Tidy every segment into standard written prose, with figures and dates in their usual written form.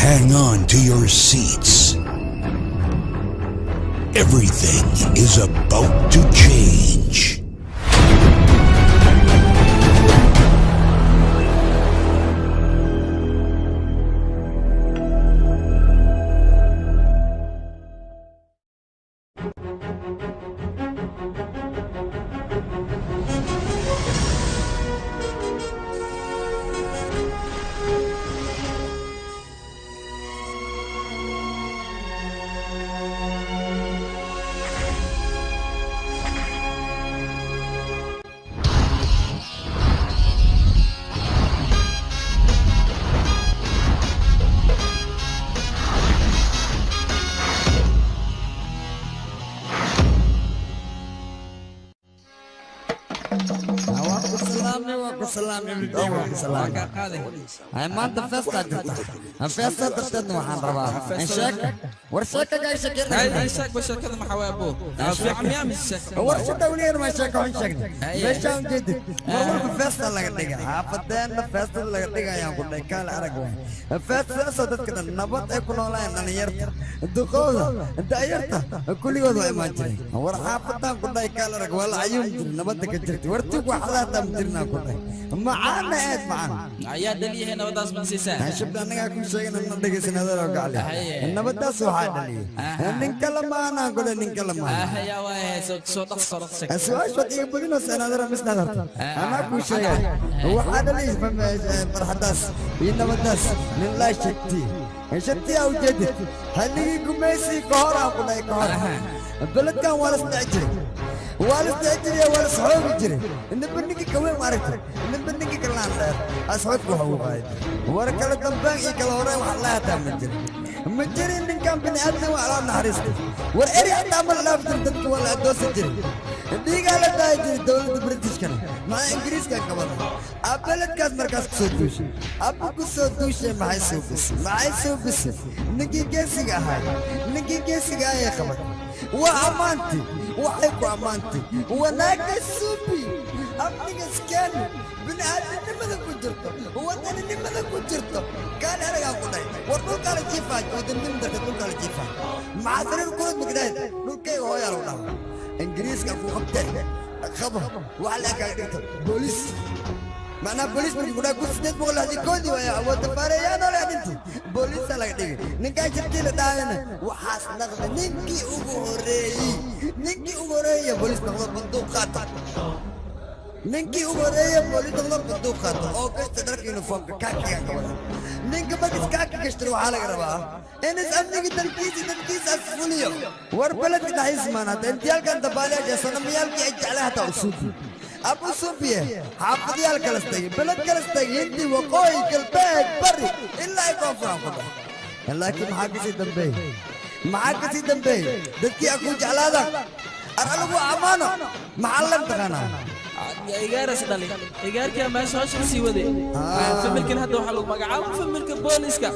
Hang on to your seats. Everything is about to change. Maanta feestaa jirta, feestaa darteedna waxaan rabaa in sheeka war sheekaga sheekada maxaa waay abo fiican miyaa mise sheeka war shada weligeena maa sheeka waxaan sheegnay meeshaan ujeedid mar walba feesta laga dhiga xaafadeenna feestada laga dhigayaan ku dhahay kaale arag waay feestadaasoo dadka dhan nabad ay ku noolaayeen dhallinyarta duqowda da'yarta kulligood waa imaan jiray war xaafadaan ku dhahay kaale arag waa la cayuun jiray nabadda ka jirtay war tug waxda hataa ma jirnaan ku dhahay macaana aad macaan ayaa dhaliyahay nabadaas ma siisaa shibda annagaa kuu sheegana na dhegaysan adeeroo gacli nabadaas waxaa dhaliyay nin kale maanaan kule nin kale maana su-aashaad iga badinaysa adeero misnaad harta anaa kuu sheegay waxaa dhaliyay farxadaas iyo nabadaas nin laa shagti shagti aa ujeedid xilligii gumaysii ka hor aan ku dhahay ka hor beledkan waa lasdhici jiray waa lasdhici jiray waa lasxoogi jiray ninba ninkii ka weyn maaragtay ninba ninkii ka laan dheer asxoodku waxa uu qaaday war kala dambeyn iyo kala horeyn wax la hataa ma jirin ma jirin ninkan bini aadam waa loo naxariistay war eri hataa ma la dhaafi jirin dadka waa la adoonsan jiray dhiigaa la daayi jiray dowladda britishkana macnaa ingiriiska qabada abeledkaas markaas kusoo duushay abba kusoo duushay maxay soo bisay maxay soo bisay ninkii geesiga ahay ninkii geesiga ayay qabatay waa ammaantay waxay ku ammaantay wanaagga suubi amniga iskeeni bini'aadamnimada ku jirto wadaninimada ku jirto kaali anagaa ku dhahay war dhulkaala jiifaa wadaninima darteed dhulkaala jiifaa maxaa sariir kulad magdahayd dhulkayga hooyaa lagu dhaha ingiriiska ku qabtee qabo waxa la kaaga dhigto booliis macnaa booliis markii kudhaha kun sideed boqol lixdan koodii waaya awoodda faareeyaanoo leh dhinti booliisa laga dhigay ninkaa shirkii la dhahayana waxaas naqday ninkii ugu horreeyey ninkii ugu horreeya booliis noqdo banduuq qaata ninkii ugu horreeya booliis noqdo banduuq qaata oo gashta dharka uniformka kaakiga ka wada ninka markiis kaaki gashtana waxaa laga rabaa in is amnigi dalkiisa dadkiisa as fuliyo war beledka dhexdiis maan hadda intiyaalkan dabaalayaasha sanamiyaalkii ay jeclay hataa usuubi abu suubiye xaafadyaal kalas tegey beled kalas tegey hindi waqooyi galbeed bari ilaa ay koonfuraan ku dhahay laakiin maxaa kasii dambeeyey maxaa kasii dambeeyey dadkii a kuu jeclaadaan ar anigu ammaano maxaa lan taqaanaa igaaras dhalay igaarkii meesha hawsha kasii waday familkan hadda waxaa lagu magacaaba familka booliska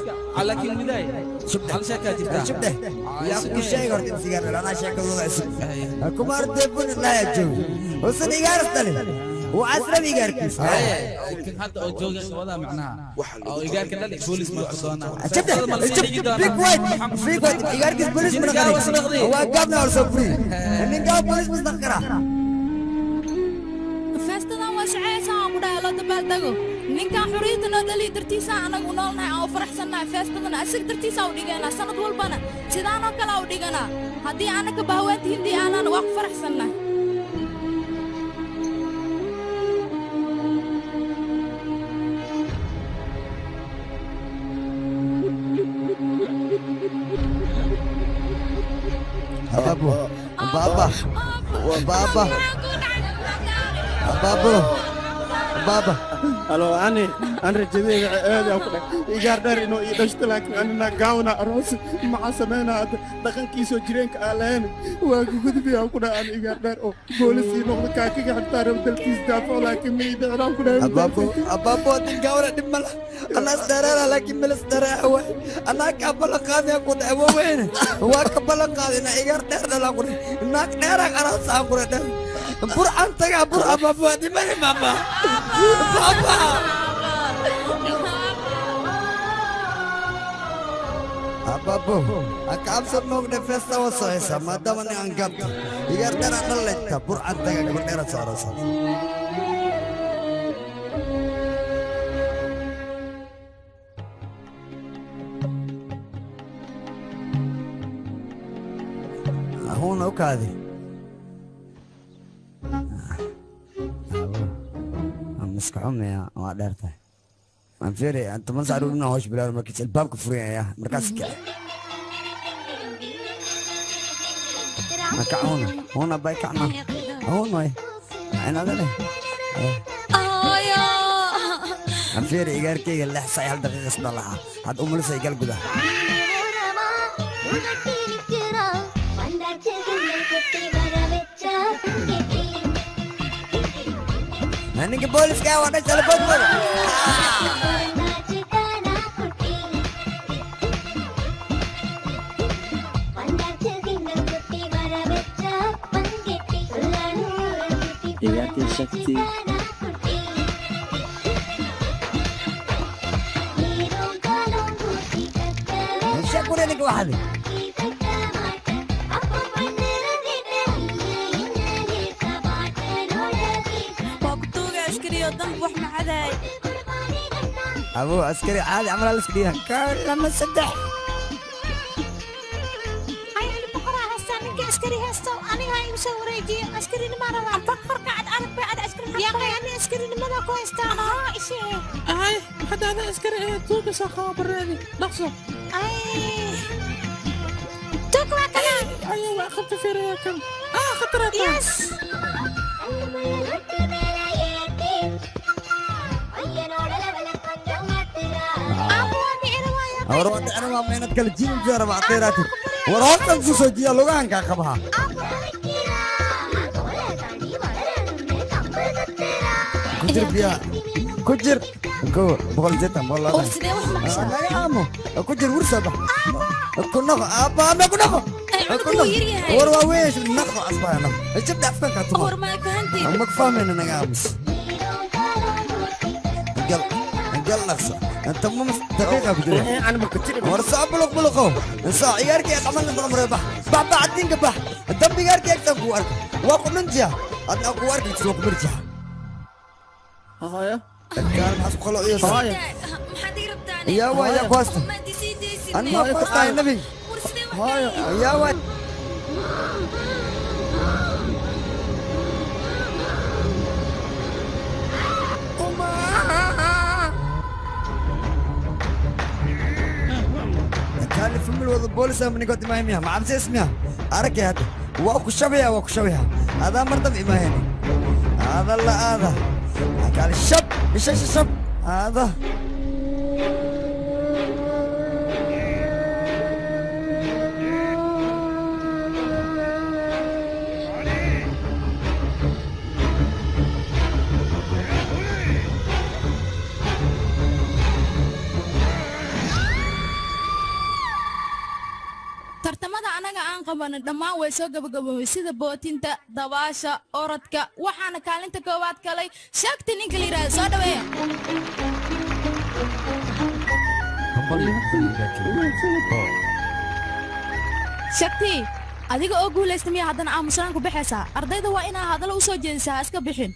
laakiin widaay hal sheekaa jirtaa shibdhe yaa ku sheegay horta in sigaar dhalo anaa sheekadooda cusub kumaar deebun ilaayaa joogo husan igaaras dhalay وعسرب igaarkiis kan hadda oo jooga wada macnaha oo igaarka dhalay boolis ma ku doonaa big white big white igaarkiis boolis ma naqanay waa gaabna also free ninkaa boolis ma naqara feestadan waa shacaysan aan ku dhahay loo dabaaldego ninkan xorriyadda noo dhaliya dartiisa anagu noolnahay aan u faraxsannahay feestadana isaga dartiisa u dhiganaa sanad walbana sidaanoo kale u dhiganaa haddii anaka bahawaanta hindi aanana waa ku faraxsannahay. Abu, baba, baba, babu, baba. Halo, ani, an rajadeyda aad aan ku dhahay igaar dheer inuu ii dhashto laakiin anina gaawna aroos maxaa sameynaa dhaqankiisoo jireenka aan lahayn waa gudbi aan ku dhahay ani igaar dheer oo boolis ii noqdo kaakiga xirtaa rab dalkiis daafo laakiin ma ii dhiciraan ku dhahay abaabo abaabo adin gaawna dhib mala anaas dheeraana laakiin melas dheeraa waay anaa kaa ballan qaadaya ku dhahay waa weyne waa ka ballan qaaday inaa igaar dheer dhalaan ku dhahay naag dheeraan aroos aan ku dhahay burcan tagaa bur abaabo waa dhimani baaba baaba. Ababo akaabsan noogdhe feesta wasoceysa maadaama nin aan gaabto igaar dheer aan dhallayta burcad taga gabar dheeraad soo aroosa huuna u kaadi maskaxumaya waa dheer tahay aan fiiri 10 saac dhulna hoosh bilaar markiis albaabka furiyaya markaas kace makacuna huna bay kacna hunay inaada leh ayo aan fiiri igaarkayga 6 saac 1 daqiiqo isna lahaa had umulisa igal gudaha ninka booliska waa dhashay telefoonka igaarkii shakti shakure ninka waxadi أبو عسكري عادي عمل الاسكري كل ما صدح هاي اللي بقرا هسه منك عسكري هسه وانا هاي مسوريجي عسكري ما راه بقر قاعد انا بعد عسكري يا اخي انا عسكري ما كويستا ها ايش هاي حتى انا عسكري توك ساخه برادي نقصه اي توك وكلا ايوه اخذت في رياكم خطرت يس أنا ما نتكلم جيم في أربع طيرات ورهطن سوسجيا لغان كاخبها كجر بيا كجر كو بقول جتام والله لا يا عمو كجر ورثة بح كنا أبا ما كنا كنا وروا ويش نخو أصبعنا جبت أفكار كتوم ور ما فهمتي ما فاهمين أنا يا عمس قال قال نفسه انت مو دقيقة بدري انا ما كنت ورصا بلوك بلوكو انسا عيارك عملنا ضمر بح بح بعدين بح دم عيارك اكتب كوارك واقو من جهة انا كوارك تسوق برجع هايا كان حسب خلو ايه هايا يا وا يا كواستا انا ما كواستا يا نبي هايا يا وا كان في الوضع بوليس من قد ما يميها ما عم اسمها أركي هذا واكو شبيه واكو شبيه هذا مرتب إماهني هذا لا هذا قال الشب ايش الشب هذا tartamada anaga aan qabanin dhammaan way soo gabagaboobay sida bootinta dabaasha orodka waxaana kaalinta koowaad kalay sheegta ninka la yidhaahdo soo dhaweeya shagti adiga oo guulaysta miyaa haddana aamusnaan ku baxaysaa ardayda waa inaa hadallo u soo jeedisaa ha iska bixin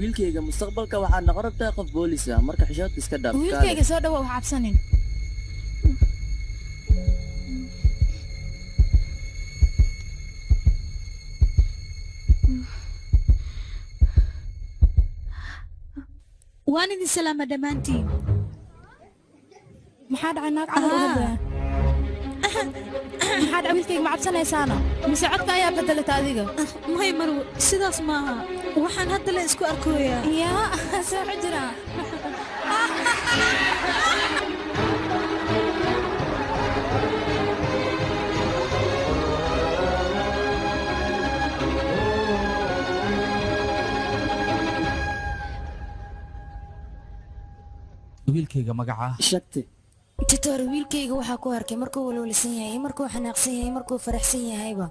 wiilkayga mustaqbalka waxaa noqon rabtaa qof boolis ah marka xishoodka iska dhaaf wiilkayga soo dhawow ha cabsanin waan idin salaama dhammaantiin maxaa dhacay naag camal u hadlaya maxaa dhacay wiilkayga ma cabsanaysaana mise codka ayaa bedelata adiga may marwo sidaas maaha waxaan hadda la isku arkooyaa yaa soo jira wiilkayga magaca shagti Titoor wiilkayga waxaa ku arkay markuu walwalsan yahay, markuu xanaaqsan yahay, markuu faraxsan yahayba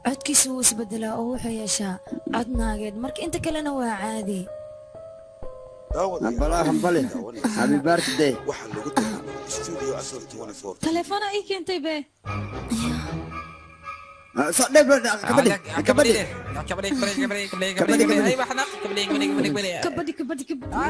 codkiisa wuu isbedelaa oo wuxuu yeeshaa cod naageed, marka inta kalena waa caadi. Happy birthday. Taleefona ii keentay be. Kabadhi. Kabadhi kabadhi kabadhi.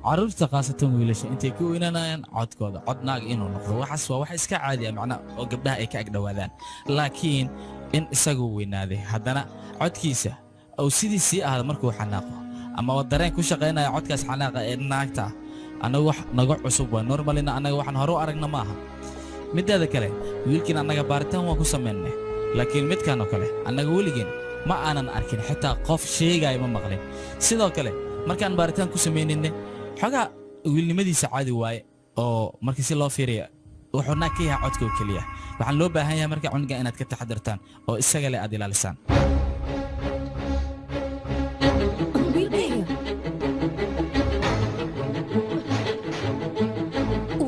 Carruurta khaasatan wiilasha intay ku weynaanayaan codkooda cod naag inuu noqdo waxaas waa wax iska caadi ah macnaa oo gabdhaha ay ka agdhowaadaan, laakiin in isagu weynaaday haddana codkiisa uu sidii sii ahaado markuu xanaaqo ama uu dareen ku shaqaynaya codkaas xanaaqa ee naagta ah, annaga wax naga cusub waa normalina, annaga waxaan hore u aragna ma aha. Mideeda kale wiilkiin annaga baaritaan waan ku samaynay, laakiin midkan oo kale annaga weligeen ma aanan arkin, xitaa qof sheegaya ma maqlin. Sidoo kale markaan baaritaan ku samayninay xogaa wiilnimadiisa caadi waaye oo markii si loo fiiriya wuxuu naag ka yahay codka oo keliya. Waxaan loo baahan yahay marka cunuga inaad ka taxadartaan oo isaga le aad ilaalisaan.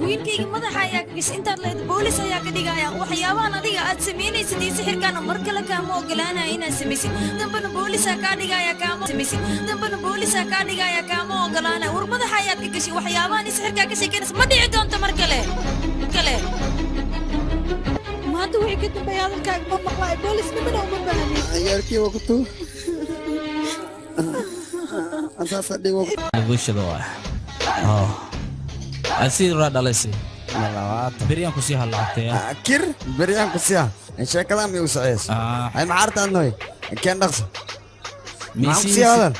Wiilkayga madaxa ayaa ka gashay intaad leed boolis ayaa ka dhigaya waxyaabahan adiga aad samaynaysid iyo sixirkaana mar kale kaama ogolaanaya inaad samaysid, dambana boolisaa kaa dhigaya kaama samaysid, dambana boolisaa kaa dhigaya kaama ogolaanaya. War madaxa ayaad ka gashay waxyaabahan iyo sixirkaa ka sheekeynaysa ma dhici doonto mar kale kale. Maanta wixii ka dambeeya hadalkaaga ma maqlaay, boolisnimana uma baahnin. Ciyaalkii waa ku tuu. Asaasa dhigo. Bulshada waa asii raa dhalaysi beryaan kusii halaagtay. Kir beryaan ku siya sheekada mi u socoyso ay maxaarta adnoy keen dhaqso maxaan ku sii hadal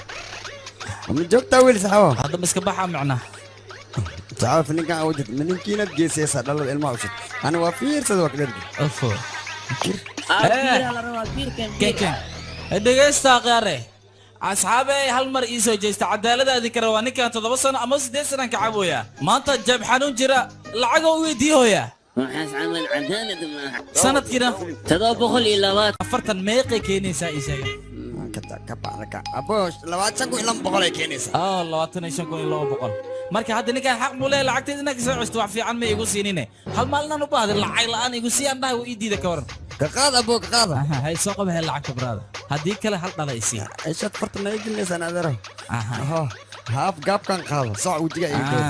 ma joogtaa wiil saxaabo hadda ma iska baxa macnaa saxaabo ninkan awjad ninkiinaad geesaysaa dhalada ilmaha cusub ani waa fiirsada waa ka dhergi ofo keen dhegeysta qaare asxaabey hal mar ii soo jeesta cadaaladaadii kale waa ninkan 7 sano ama 8 sano ka cabooya maanta jab xanuun jira lacag oo weydiiyo hooya waxaas camal cadaalad maaha sanadkiina 740 meeqay keenaysaa ii sheega abo 25,200 ay keenaysaa. 25,200 marka hadda ninkan xaq muu leeyahay lacagteeda inaan kasoo cesto wax fiican ma igu siinine hal maalinaan u baahday lacag la'aan igu sii aan dhahay wuu ii diida ka waran. Ka qaad abo ka qaad. Hay soo qaba hel lacagta brada haddii kale hal dhala i sii. Ishad farta ma igelinaysaa adeero haaf gaabkan qaado soc wejiga ii dhow.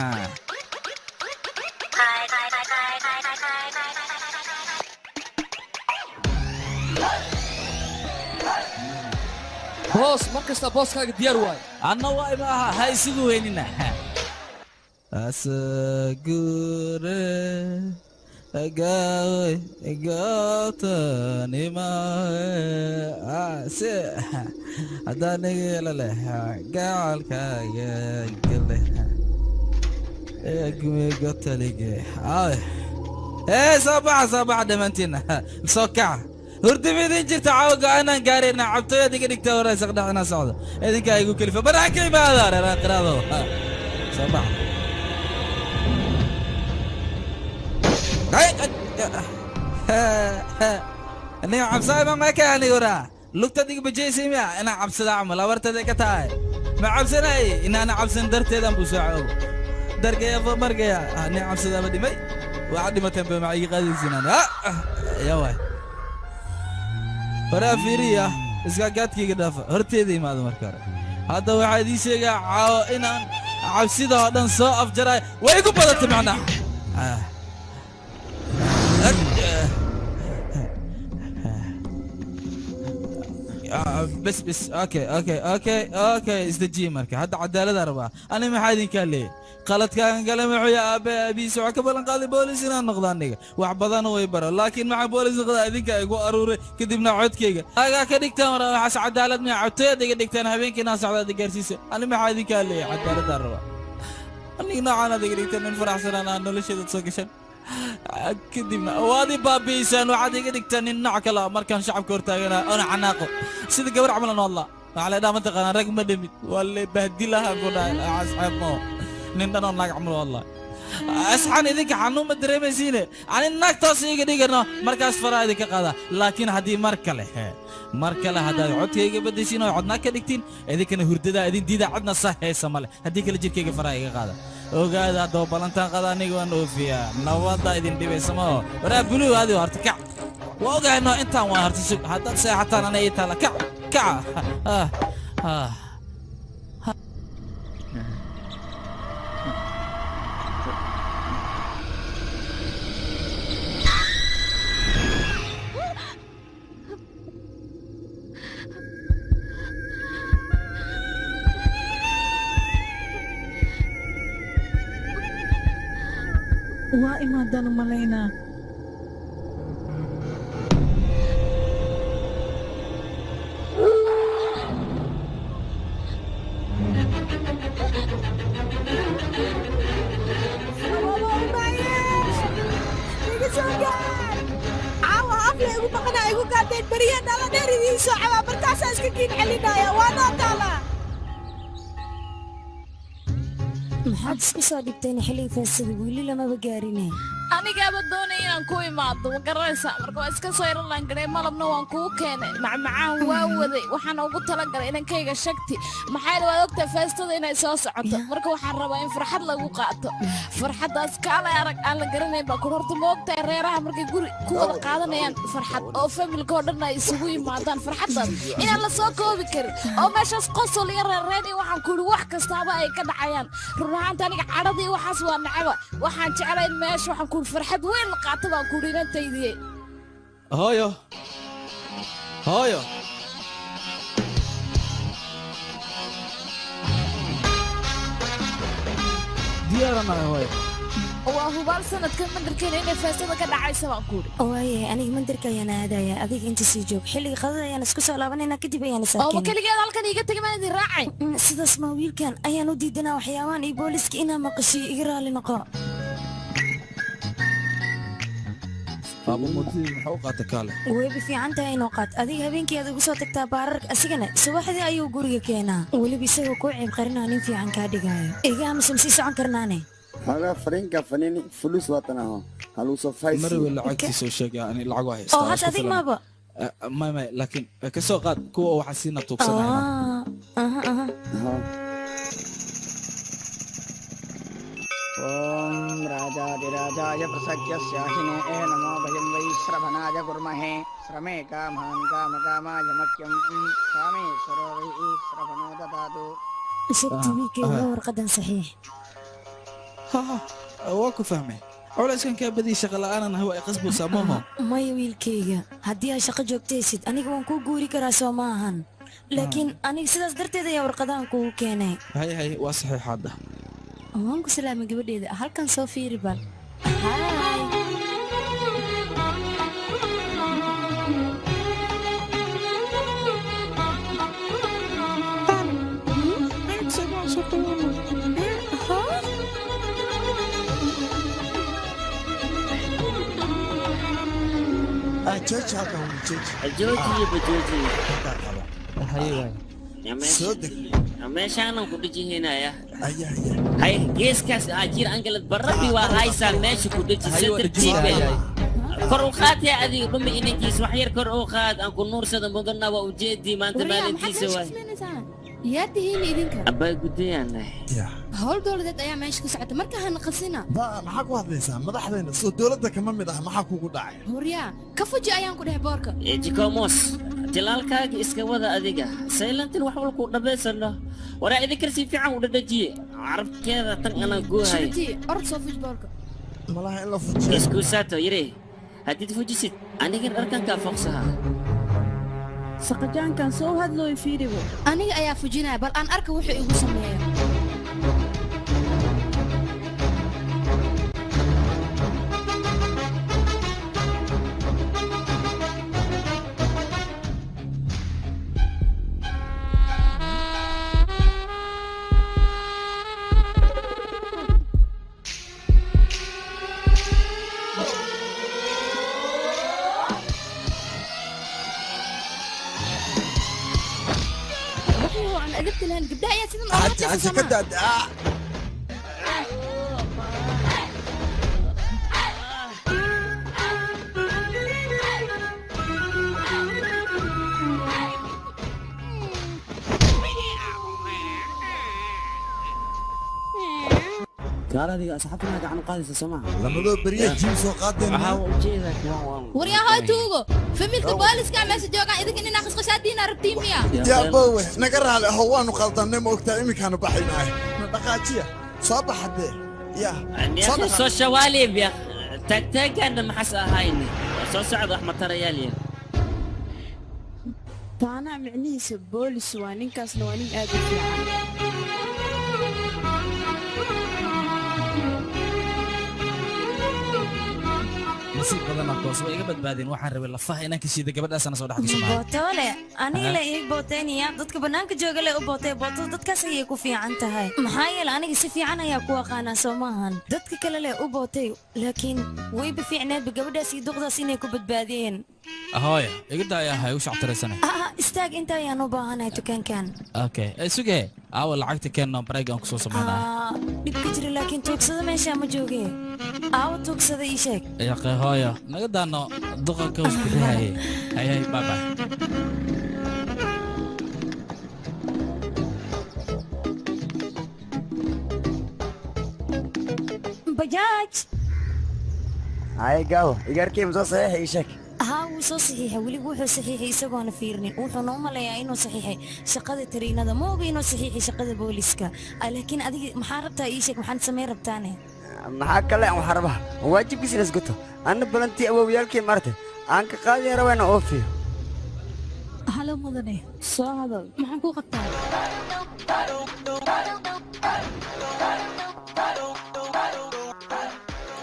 Boos mar kasta booskaaga diyaar waaye. Anna waa ima aha ha isugu weynina. Asagure gaaway gaabtanima se haddaan iga yeelo leh gacalkaaga gale gumigotalige ee soo baxa soo baxa dhammaantiinna soo kaca hurdima idin jirta caawa go'aanaan gaarayna cabtooyaad iga dhigta hore saqdhax inaan socdo idinkaa igu kelifa banaanka ka imaada reer qiraado soo baxa. Aniga cabsaay ma ka aniga lugtaad iga bajaysay miya inaan cabsada camal abarteeda ka tahay ma cabsanay inaana cabsan darteedan buu soo coogo dargaya margaya nin cabsadaaba dhimay waxaad dhimateen ba maca iga qaadaysiinaan ya waay horaa fiiriya iskaagaadkayga dhaafa horteeda imaado marka hore hadda waxaa idiin sheegaa caawo inaan cabsida oo dhan soo afjaray way igu badatay macnaha. بس بس اوكي اوكي اوكي اوكي isdejiye marka hadda cadaalada rabaa ani maxaa idinkaa leeyahay qaladkaan gala muxuu yahay aabe aabihiis waxaa ka ballan qaaday boolis inaan noqdo aniga wax badan way baro laakiin maxaa boolis noqda idinka igu aruuray kadibna codkayga agaa ka dhigtaan waraa waxaas cadaalad miya codtoyaad iga dhigtaan habeenkii inaan socda aad gaarsiisa ani maxaa idinkaa leeyahay cadaaladaan rabaa aniga noocaan aad iga dhigtaan nin faraxsanaan aan nolosheeda soo gashan kadibna waad i baabi'isaan waxaad iga dhigtaan nin nooc kale ah markaan shacabka hortaagana oona canaaqo sida gabar camal aan u hadlaa waxaa la dhaha mataqaanaa rag ma dhimid waa la bahdilaha ku dhahay asxaab moo nin dhan oo naag camal u hadlaa asxaan idinka xanuun ma dareemaysiine ani naagtaas iga dhigano markaas faraa idinka qaada laakiin haddii mar kale mar kale haddaad codkayga bedeshiin oo codnaa ka dhigtiin idinkana hurdadaa idin diida codna sa heesa male haddii kale jirkayga faraa iga qaada Ogaada haddaba ballantaan qada aniga waan oofiyaa. Nabadda idin dhibaysa ma oo. Waraa buluu adigo horta kac. Waa ogahay noo intaan waa horta sug. Haddaad seexataan ana ii taala kac kaca. Ah ah. Waa imaadaan u malaynaa. Caawa afla igu maqanaa igu gaadeen beriya dhala dheer idiin soo cabaa markaasaa iska kiin celinaya waa noo taalaa. Maxaad isku soo dhigteen xilliga feestada? Weli lamaba gaarine. Anigaaba doonaya inaan ku imaado, ma garanaysaa? Marka waa iska soo yaralaan garay, malabna waan kuu keenay, macmacaan waa waday, waxaana ugu talagalay inankayga shagti. Maxaa yeele waad ogtahay feestada inay soo socoto, marka waxaan rabaa in farxad lagu qaato. Farxaddaas kaalay arag aan la garanayn baa kur horta. Ma ogtahay reeraha markay guri ku wada qaadanayaan farxad oo familka oo dhan ay isugu yimaadaan, farxaddaas inaan la soo koobi karin oo meeshaas qosol iyo reerreen iyo waxaan ku yidhi wax kastaaba ay ka dhacayaan. Run ahaanta aniga cadhadii waxaas waa nacaba. Waxaan jeclay in meesha waxaan ku yidhi farxad weyn la qaato baan ku yidhi inantaydiyey. Hooyo. Hooyo. Diyaaranahay hooyo. Waa hubaal sanadkan mandarkeena inay feestada ka dhacaysa baan ku yidhi. Waayahay, aniga mandarka ayaan aadaya, adiga inta sii joog. Xilliga qadada ayaan isku soo laabanayna, kadib ayaan is oo ma arkayna. Keligeed halkan iiga tegi maan idin raacay. Sidaas ma wiilkan ayaan u diidanaa waxyaabahan iyo booliska inaa maqashiyo. Iga raali noqo. Aabo mootadii maxaa u qaatay kaale? Wayba fiican tahay inuu qaat. Adiga habeenkii aad ugu soo tagtaa baararka, asigana subaxdii ayuu guriga keenaa. Weliba isagoo kuu ceeb qarinaa nin fiican kaa dhigaayo. Iga aamusan, sii socon karnaane. Xoogaa fariinka fanini fulus waatan aho haluuso faysi. Marwe lacagtiisa oo sheegay ani lacag waa haystaa. Oo hadda adig maaba. May may, laakiin ka soo qaad kuwa waxaa siina tuugsanaya. Ah, aha aha. ॐ राजाधिराजाय प्रसज्यस्याहिने नमो भयं वै श्रवणाय कुर्महे श्रमे कामान् कामकामाय मह्यं कामेश्वरो वै श्रवणो ददातु. Shegti wiilkayga, warqadan saxiix. Waa ku fahmay. Culayskan kaa badiyay shaqa la'aanan ahay waa i qasbaysaa maaha? Maya wiilkayga, haddii aad shaqo joogtaysid aniga waan kuu guuri karaa, soo ma ahan? Laakiin aniga sidaas darteed ayaa warqadahan kugu keenay. Hay hay, waa saxiix hadda. Waan ku salaamay gabadheeda. Halkan soo fiiri bal. Jooji halkan, jooji. Joojiye ba joojiye. Soo deg. Meeshaanan ku dhejihinaya. Hay geeskaas ajir angalad barrabi waa haysaa, meesha ku dheji si tartiib eh. Kor u qaad yaa adiga dhumi inankiis, wax yar kor u qaad aan ku nuursada mudana waa ujeedii maanta maalintiisa waay. Yaa tihiin idinka? Abbaa gudayaanahay. Howl dowladeed ayaa meesha ka socota, marka hana qasina. Maxaa ku hadlaysaa? Madaxdayna soo dowladda kama mid ah, maxaa kugu dhacay? Huryaa ka fuji ayaan ku dheh boorka. Jikomos jalaalkaaga iska wada adiga saylantin wax walku dhabaysano waraa idinka si fiican u dhadhajiye carabkeeda tan anaa goohay. Shuruti, orod soo fuji boorka. Malaha in la fujiyo. Isku saato yire haddiid fujisid anigan dharkan kaa foqsaha. Saqajaankan soo hadlooy fiiribo. Aniga ayaa fujinaya, bal aan arka wuxuu igu sameeyo. Wuxuu aan adabta lahayn gabdhaha ayaa sidan oola Haja haja ka daa. Kaala adiga asxaabtana gacan u qaadaysa soo maaha. Lamadoo beriya jiim soo qaadeen. Waxaa u jeedaa kuwan waan. Waryahay tuugo familka booliska meesha joogaan idinka inaa qisqishaadiina rabtiin miya? Yaa bowe, naga raali aho, waanu qaldannay, ma ogtaa? Iminkaanu baxaynahay, na dhaqaajiya, soo baxa dee ya. يا أخي soo shawaalib ya taagtaagaana maxas ahayn soo socda wax matarayaal ya. Taana micnihiisa boolis waa ninkaasna, waa nin aad u fiican. Nasiib badan koos way iga badbaadeen. Waxaan rabay lafaha inaan ka shiida gabadhaasana soo dhex gasho maaha. Bootoole aniga la ii booteynaya, dadka bannaanka jooga le u bootay. Bootada dadkaas ayay ku fiican tahay, maxaa yeelay aniga si fiican ayaa ku aqaanaa, soo maahan? Dadka kale le u bootay, laakiin wayba fiicneedba gabadhaas iyo duqdaas inay ku badbaadiyeen. Hooya, iga daaya, ha igu shactiraysane. Ah, istaag, inta ayaan u baahanahay dukaankan. Okay, suge, aawa lacagta keenno, bareeg aan kusoo sameynaa. Ah, dhib ka jira, laakiin tuugsada meeshaa ma jooge. Aawa tuugsada, ii sheeg. Yaqe hooyo, naga daano duqa ka hoos bixihaye. Hay hay, bye bye. Bajaaj. Hay gaawo, igaarkii ma soo saxiixay? Ii sheeg. Haa, wuu soo saxiixay. Weliba wuxuu saxiixay isagoona fiirinin. Wuxuuna u maleeyaa inuu saxiixay shaqada tariinada, ma oga inuu saxiixay shaqada booliska. Ah, laakiin adiga maxaa rabtaa? Ii sheeg, maxaan samayn rabtaane? Maxaa kale aan waxaa rabaa waajibkiisa in isguto. Anna balantii awowyaalkii maarta aan ka qaadaya rabaa inaan oofiyo. Halo mudane. Soo hadal. Maxaan kuu qabtaa?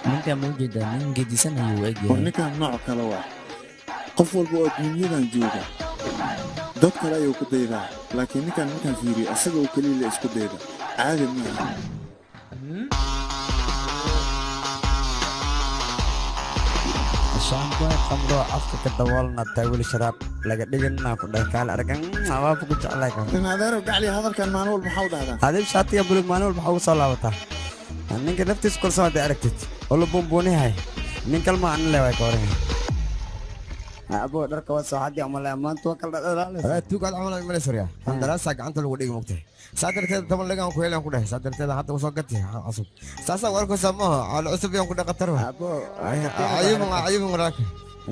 Ninkan ma ujeedaa? Nin gedisan ayuu u War egyahay. Ninkan nooc kale waa. Qof walba oo adduunyadan jooga dad kale ayuu ku daydaa, laakiin ninkan markaan fiiriyo asaga oo keliya la isku dayda, caadi maaha. Shaamboy khamro afka ka daboolna taawil sharaab laga dhiganna ku dhahay kaal argan waaba ku jeclay ka. In adeero gacli, hadalkan maalin walba maxaa u dhahdaa? Adiib shaatiga bulug maalin walba waxaa ugu soo laabataa ninka naftiisa kalsoon hadday aragtid oo la buunbuunihay nin kalma ana leewaay ka waran abo dharka waa soo xaddi ama maanta waa kala dhadhalaalaysa. Tuugaad camal ay malaysa riyaa qandaraasaa gacanta lagu dhigi mugtahay, saa darteed 10 lagaan ku helaan ku dhahay, saa darteed hadda usoo gati cusub saasaa warkaysaa maaha caalo cusub yaan ku dhaqatar cayubun cayubun walaaka.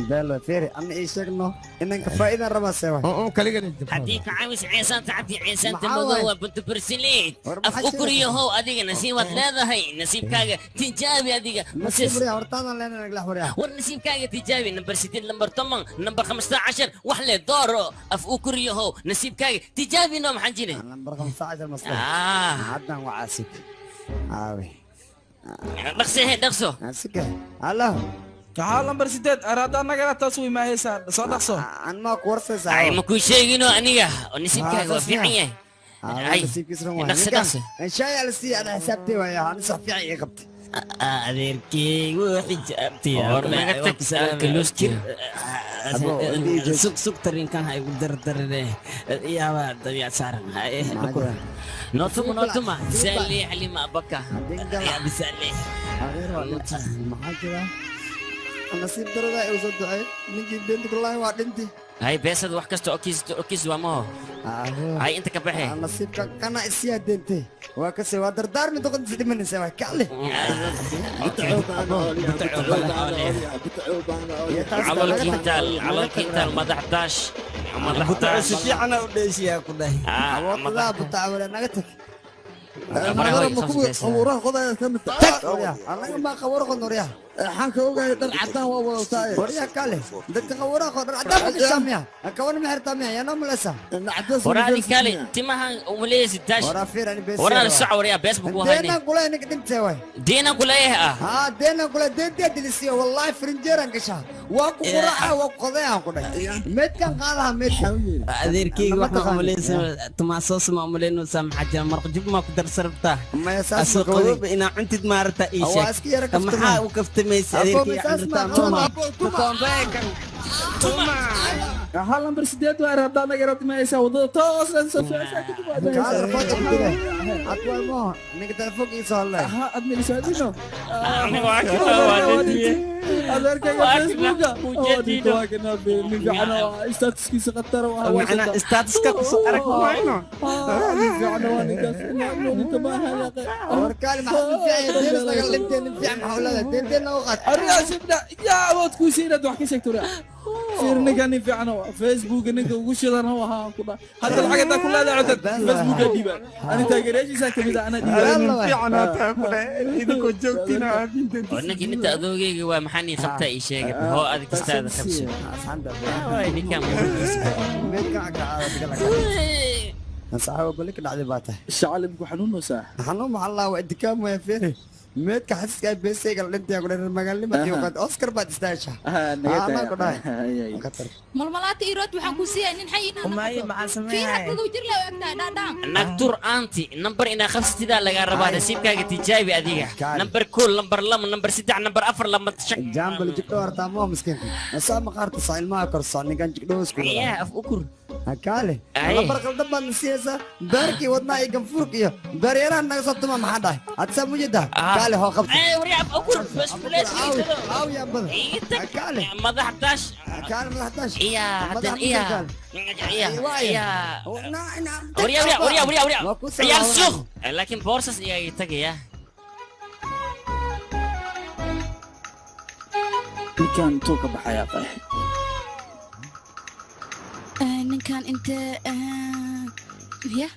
Belo fiiri, ana ii sheegno inanka faa'iidan rabaa sewa. Kaligan. Haddii ka caawis ceesaanta cabdi ceesaanta Maxaa madow waay? Waa bunta bersiliid. War af maxaa u sheegaysaa? koriyahow, adiga nasiibaad leedahay, nasiibkaaga tijaabi adiga. Nasiib riyaa hortaadan leenahay nagla xuriyaa. War nasiibkaaga tijaabi, nambar 8, nambar 10, nambar 15, wax le dooro. Af u koriyahow, nasiibkaaga tijaabi noo, maxaan jire? Nambar 15 masla. Ah. Haddan waa caasib aawe. Dhaqso he, dhaqso. Asika allah. Maxaa lambar 8 araada nagala taas way maahaysaa, soo dhaqso. An ma ku warsaysaa? Ay, ma kuu sheegino aniga oo nasiibkaaga waa fiican yahay. Ay, dhaqso dhaqso. Inshaa Allah si ana xisaabtay waaya ana sax fiican ii qabtay. Adeerkey wuu xijaabtay. War naga tag, kaluuski. Sug sug, tarinkan ha igu dardarine, yaaba dabiic saaran. Nootuma nootuma sali xalima abaka ya bisali. Maxaa jira? Nasiib darada ay soo ducay ninkii deenta kullaahi waa dhinti. Hay, beesad wax kasta okiis okiis waa maho. Hay, inta ka baxe. Nasiibka kana isiyaa deentay waa kase waa dardaarmi doqontiisa dhimanaysa waa kacle. Calolkiintaal calolkiintaal madax daash madax Butaco daash. Si fiican u dheeshiyaa ku dhahay. Awoodadaa butacawale naga tag. Qabuuraha qodaya ka mid tahay. Annaga maa qabuura qod waryaa? Waxaan ka ogahay dhar cadaan waa wadataa. Waryaa kale, dadka qabuuraha qod dhar cadaan ma gashaa miya? Kawan ma xirtaa miya? Yaa noo malaysaa? War adi kale timahan umaleysi daash. Waraa fiir ani bees. War aan soco waryaa, bees buu ku hayne. Deenaan kula ninka dhintay waay. Deenaan kuleeyahay ah. Haa, deenaan kula deentaa dilisiyo wallaahi firinjeeraan gashaa waa ku quraaca waa ku qodayaan ku dhahay meedkan qaadaha meedkan. Adeerkeyga waxaan umalaysa tumaasoos ma umalaynaysaa? Maxaa jira? Maraq jub maa ku darsan rabtaa? Maya, saas asoo ma ka wadin. qabooba inaa cuntid maarata ii Waa sheeg. iska yara kaftamay. Maxaa u kaftamaysa Abo, adeerkeyga? saas ma Cunritaa tuma. Tuma. Waxaa lambar 8 waa haddaa naga rabti mahaysaa waddada toos soo socoshaa kadib waa Kaal rafaad ku dile adwaa mo ninka telefoonkiisa hadlay. Ha admilisaadino. Aniga waa kala waa dhintay. Adeerkayga Facebooka. Ujeedido. Waa kana nin fiican oo statuskiisa khatar oo ah. Macnaa statuska ku soo arag mayno. Nin fiican waa ninkaas. Ninka ma aha yaaqay. Warkaali maxaa nin fiican deeris laga dhintay nin fiican maxaa u leedahay deen nooga qaat. Arrigaa shibna yaa awood kuu sii inaad wax ka sheegto raa. Fiir ninka nin fiican oo Facebook ninka ugu shidan oo ahaa ku dhaa. Hadda lacag intaa ku leedahay codad Facebook dhiiba. Ani taageerayaashiisa kamid ah ana dhiiba. Nin fiican aad tahay ku dhahay idinkoo joogtiin oo ninkii inta adoogayga waa maxaan ii qabtaa ii sheegay hoo adig kastaada qabso waay ninkan Saxaabo goli ka dhacday baa tahay. Shacalibku xanuunaysaa. Xanuun maxaa la waa dikaam way fiiri. Meedka xasiska beesayga la dhintay ku dheer magaalnimada iyo qad Oscar baad istaasha. Naga ku dhahay. Khatar. Malmalaata iyo rood waxaan ku siiyay nin xay inaan Umay, maxaa sameeyay? Fiir hadda jir loo egtahay dhaadhaan. Nagtur anti number inaa qabsatidaa lagaa rabaa nasiibkaaga tijaabi adiga number 1 number 2 number 3 number 4 lama shan Jambal jigdho horta ma miskiin. Asaa maqaarta saa ilmaha korsaa ninkan jigdho isku. Yaa af ukur. Kaale. Lambar qaldan baad nasiiyaysaa beerkii wadnaa iyo ganfuurka iyo beeryarahan naga soo tuma maxaa dhahay hadda saa mujeedaa kaale hoo qabta. Ay waryaa af ukur bas bas Caawi yaa badan. Kaale. Madax tash. Kaale madax tash. Iya hadan iya. Iya iya. Waryaa waryaa waryaa waryaa waryaa. Ciyaar suuq. Laakiin boorsas iyaa ii tagaya. Ninkan intuu ka baxayaa qeex. Ninkan intee ya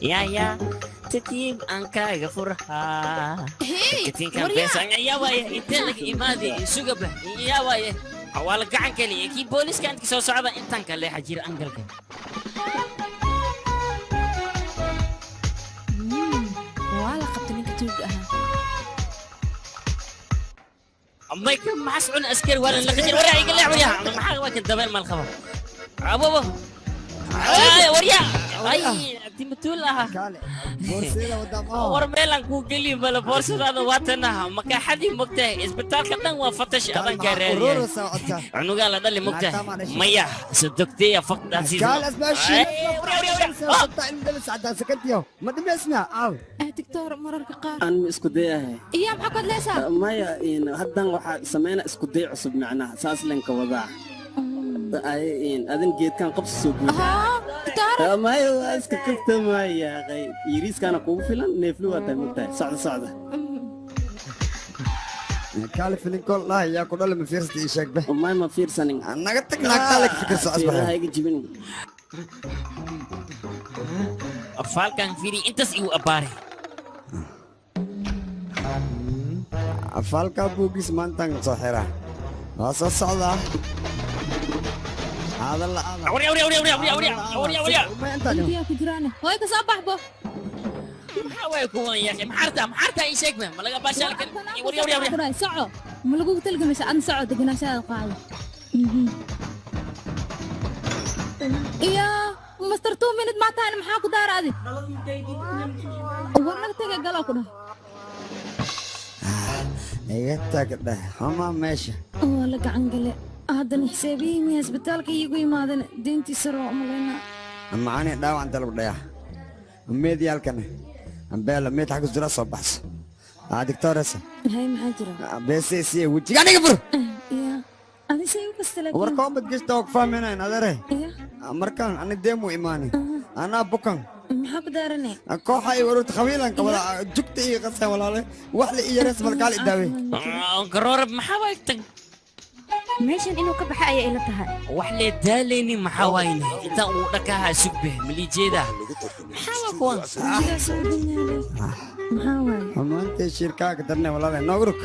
Ya ya tartiib aan kaaga furhaa. Hey, Katinkan waryaa. beesan yaa waaye intee laga imaaday sugaba yaa waaye waa la gacan kaliya kii booliska inta soo socda intaan ka leexa jira angalka. Waa la qabtay ninka tuuga ahaa. Mayka maxaa socon askari waa la qajir waryaa iga leex waryaa maxaa waa kan dabeel mal qaba ababo ay waryaa ay timatuul aha Boorsada wada war meelan kuu geliyo bala boorsadaada waa tanaha makaaxadii mogtahay isbitaalka dhan waa fatash adan kaa raadiyay cunugaa la dhali mogtahay maya sodogteya faqdaasiis Kaale asbaashii. Ma dhimaysna caaw. Doctor mararka qaar. Aan ma isku dayahay. Iya maxaa ku hadlaysaa? Maya haddan waxaa sameynaa isku day cusub macnaha saas lenka wadaa. Ay adin geedkan qabsi soo guud. Doctor. Maya waa iska kafta maya qay yiriiskaana kugu filan neeflu waa tahay mogtahay socda socda. Kaale filin kol lah yaa ku dhalay ma fiirsatay ii sheeg be. Umay ma fiirsanin. Naga tag naagtaa la fikir soo asbaxay. Fiiraha iga jibin. Afaalkan fiiri intaas igu abbaaray. Afaalka buugis maantaan soo xiraa. Waa soo socdaa. Hadal la'aan. Waryaa waryaa waryaa waryaa waryaa waryaa waryaa. Intiyaa ku jiraan. Hooy ka soo baxbo. Maxaa waay kuwan yaaqay maxaa artaa maxaa artaa ii sheeg ma laga baashaal kan waryaa waryaa waryaa. Soco. Ma lagu talgamaysa adna soco degenaanshaada qaado. Iya master 2 minute ma tahan maxaa ku daara adi? War naga tagay galaa ku dhahay. Iga tag dheh xuma meesha. Waa la gacan gale. Haddana xisaabihii miyaa isbitaalka iigu imaadeen deyntiisa roo umalaynaa. Macaani dhaawac inta lagu dhayaa. Meedyaalkan ambeela meed xagga dura soo baxso. Doctoresa. Hay maxaa jira? Beesay siye wejiga aniga fur. Ya adi say u kasta laakiin. War koobad gashta oo fahmaynayn adeere. Markaan ani deemu imaanay. Anaa bukan. Maxaa ku daaranay? Kooxa ay warut qabiilanka wala jugta iyo qasay walaale wax la ii yareys balkaal i daawey. Garoorab maxaa waay tan meeshan inuu ka baxa ayaa ila tahay. Wax lee daalayni maxaa waayna intaan uu dhakaha sugbe malijeeda maxaa waa kuwan Sidaas u danyaalay. Maxaa waay? Xumaanta shirkaaga darnay walaale noogruk.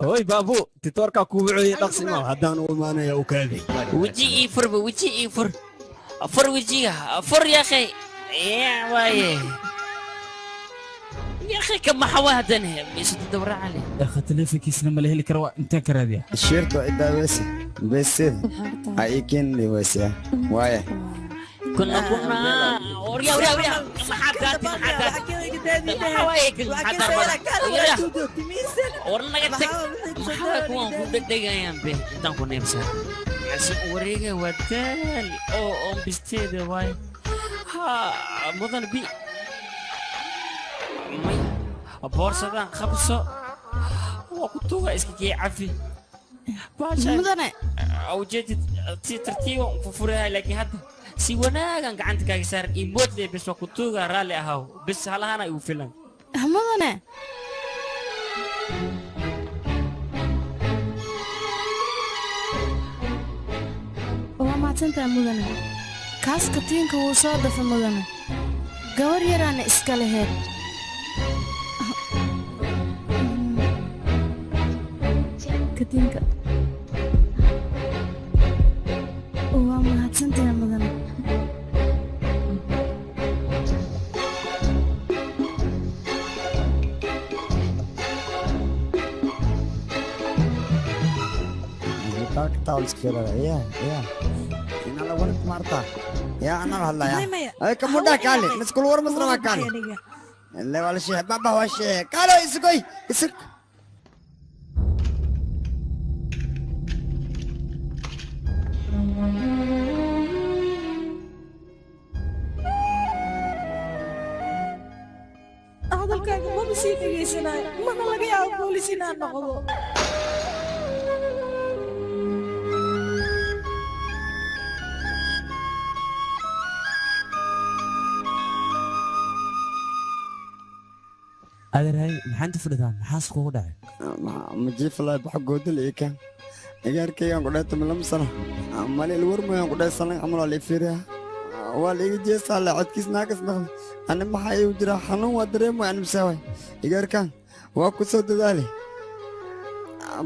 Hooy baabu titoorka kuu wuxuu dhaqsi ma haddaan u imaanaya u kaadi. Weji ii furba weji ii fur fur wejiga fur ya akhi ya waaye يا أخي كم محاواه دنها ميسو تدور عليه يا أخي تليفونkiisna ma la heli karo waa intaan ka raadiyaa. Shirka i daaweysa. Beesay. Ay keen weysa. Waaya. كنا كنا وريا وريا وريا محادات محادات محاوايك محادات ورنا قلت maxaa kuwan ku dhegdhegayaan be intaan ku neebsaa si wareega waa daali oo oon bisteeda waay ha mudan bi may boorsadan qabso Waa ku tuuga iska kii cafi. Mudane. Ujeedid si tartiib aan furfurahay, laakiin hadda si wanaagan gacanta kaaga saaran ii moodle bes waa ku tuuga raalli ahaw bes halahana igu filan. Mudane. Waa mahadsantahay mudane. Kaas katiinka wuu soo dafa mudane. Gabar yaraana iska laheyd. Katiinka. Waa mahadsantahay mudane. Kamuda kaale niskul war masraba kaale le wala sheeh baba waa sheeh kaale isgoy isig Hadalkaaga maba sii dhegaysanayo, mana laga yaabo boolis inaan noqdo. Adeerhay, maxaa inta fadhidaa? Maxaas kugu dhacay? Majiifalaa bax goodal ii kan igaarkaygaan ku dhahay 12 sano mali ilwarmayaan ku dhahay sanan camal waa la ifiiriyaa waa la iga jeesaa la codkiis naakas naqli ani maxaa iigu jira xanuun waa dareemaya ani misaaway igaarkan waa ku soo dadaali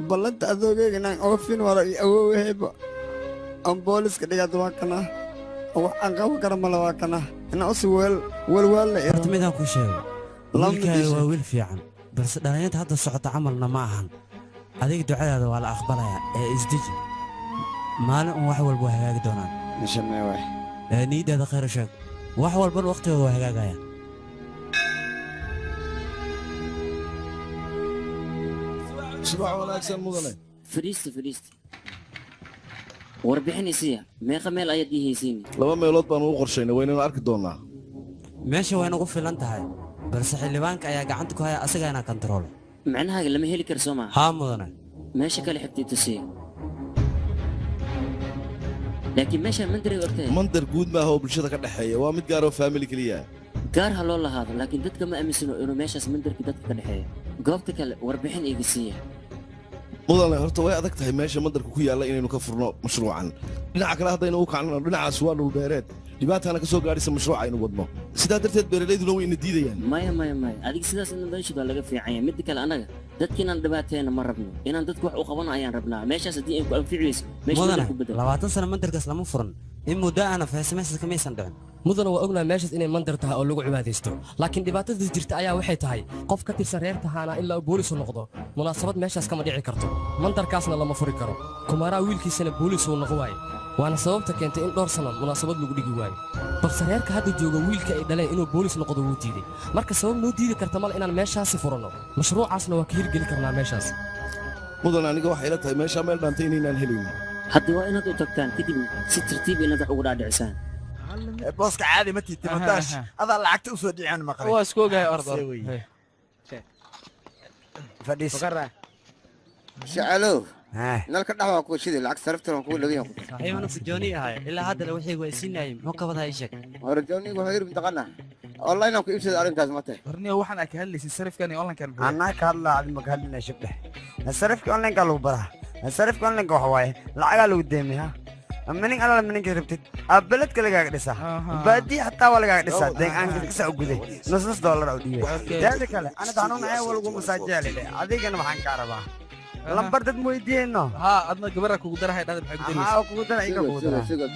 ballanta adoogeyga inaan oofin wara iyo awoowahayba aan booliska dhigaad waa kanaa wax aan qaban kara male waa kanaa inaan usi weel welwaalle. Horta midaan kuu sheego, wiilkaaga waa wiil fiican, balse dhallinyarta hadda socota camalna ma ahan. Adiga ducadaada waa la aqbalayaa ee isdeji. Maalin un wax walba waa hagaagi doonaan. Ee niyaddaada khayr u sheeg, wax walbana waqtigooda waa hagaagayaan. Subax wanaagsan mudane. Fadhiista, fadhiista. Warbixin isiya, meeqa meel ayaad ii haysiin? Laba meelood baan ugu qorshaynay, waynanu arki doonaa. Meesha way nagu filan tahay, balse xildhibaanka ayaa gacanta ku haya, asagaana kantaroolo. Macnahaaga lama heli karo, soo maa? Haa mudane. Meesha kale xigtay tusiya, laakiin meeshaan mandaray ogtahay. Mandar guud maaha oo bulshada ka dhexeeya, waa mid gaar oo family keliya. Gaar ha loo lahaado, laakiin dadka ma aaminsano inuu meeshaas mandarka dadka ka dhexeeya. Goobta kale warbixin iga siiya. Mudane, horta way adag tahay meesha mandarka ku yaalla inaynu ka furno mashruucan. Dhinaca kale haddaynu u kacnana, dhinacaas waa dhul beereed, dhibaatana ka soo gaadhaysa mashruuca aynu wadno. Sidaa darteed beeralayduna way ina diidayaan. Maya, maya, maya, adiga sidaas in meeshu baa laga fiican yahay. Midda kale, annaga dadka inaan dhibaateena ma rabno, inaan dadku wax u qabano ayaan rabnaa. Meeshaas haddii ay ku anfici weyso, meesha mudane, mandarku bedel. 20 sano mandarkaas lama furan, in muddo ahna feesameysas kamaysan dhicin. Mudana, waa ognahay meeshaas inay mandar tahay oo lagu cibaadaysto, laakiin dhibaatada jirta ayaa waxay tahay qof ka tirsan reer tahaana ilaa uu boolisu noqdo munaasabad meeshaas kama dhici karto, mandarkaasna lama furi karo. Kumaaraa wiilkiisana boolis uu noqo waaye, waana sababta keentay in dhowr sano munaasabad lagu dhigi waayo. Balse reerka hadda jooga wiilka ay dhaleen inuu boolis noqdo wuu diiday. Marka sabab noo diidi karta male inaan meeshaasi furanno, mashruucaasna waa ka hirgeli karnaa meeshaas. Mudan, aniga waxay ila tahay meeshaa meel dhaantay inaynaan helaynin. Hadda waa inaad u tagtaan, kadibna si tartiib inaad wax ugu dhaadhicisaan. Booska caadi ma tiiti madaash adaa lacagta usoo dhicin maqlay. Waa isku ogahay, ordo. Fadhiis. Shacalow, nalka dhex waa kuwa shidi lacag sariftan waa kuwa lagan. Saaxiibana fujooni ahay, ilaa haddana wixii waa isiinayay, muxuu ka wadaa? Ii sheeg. Hore joonigu wuxuu yiri mataqaanaa online aan ku iibsada arrintaas ma tahay? Warniyo, waxaan aad ka hadlaysid sarifkan iyo online-kan muxuu? Anaa ka hadlaa, adi ma ka hadlina shabdhe. Sarifka online-ka lagu baraa. Sarifka online-ka waxa waaye lacagaa lagu deemiyaa minin alala mininka rabtid aa beledka lagaaga dhisaa, baadiya xataa waa lagaaga dhisaa. Deen aan kasa u guday nus nus dollar u dhiibay. Teeda kale ana danuun ayaa waa lagu masaajeelay. Adigana waxaan kaa rabaa lambar dad ma weydiiyeyno. Haa, adna gabadha kugu darahay dhada maxay ku daraysaa? Haa, kugu dara, iga kugu dara. Sugo,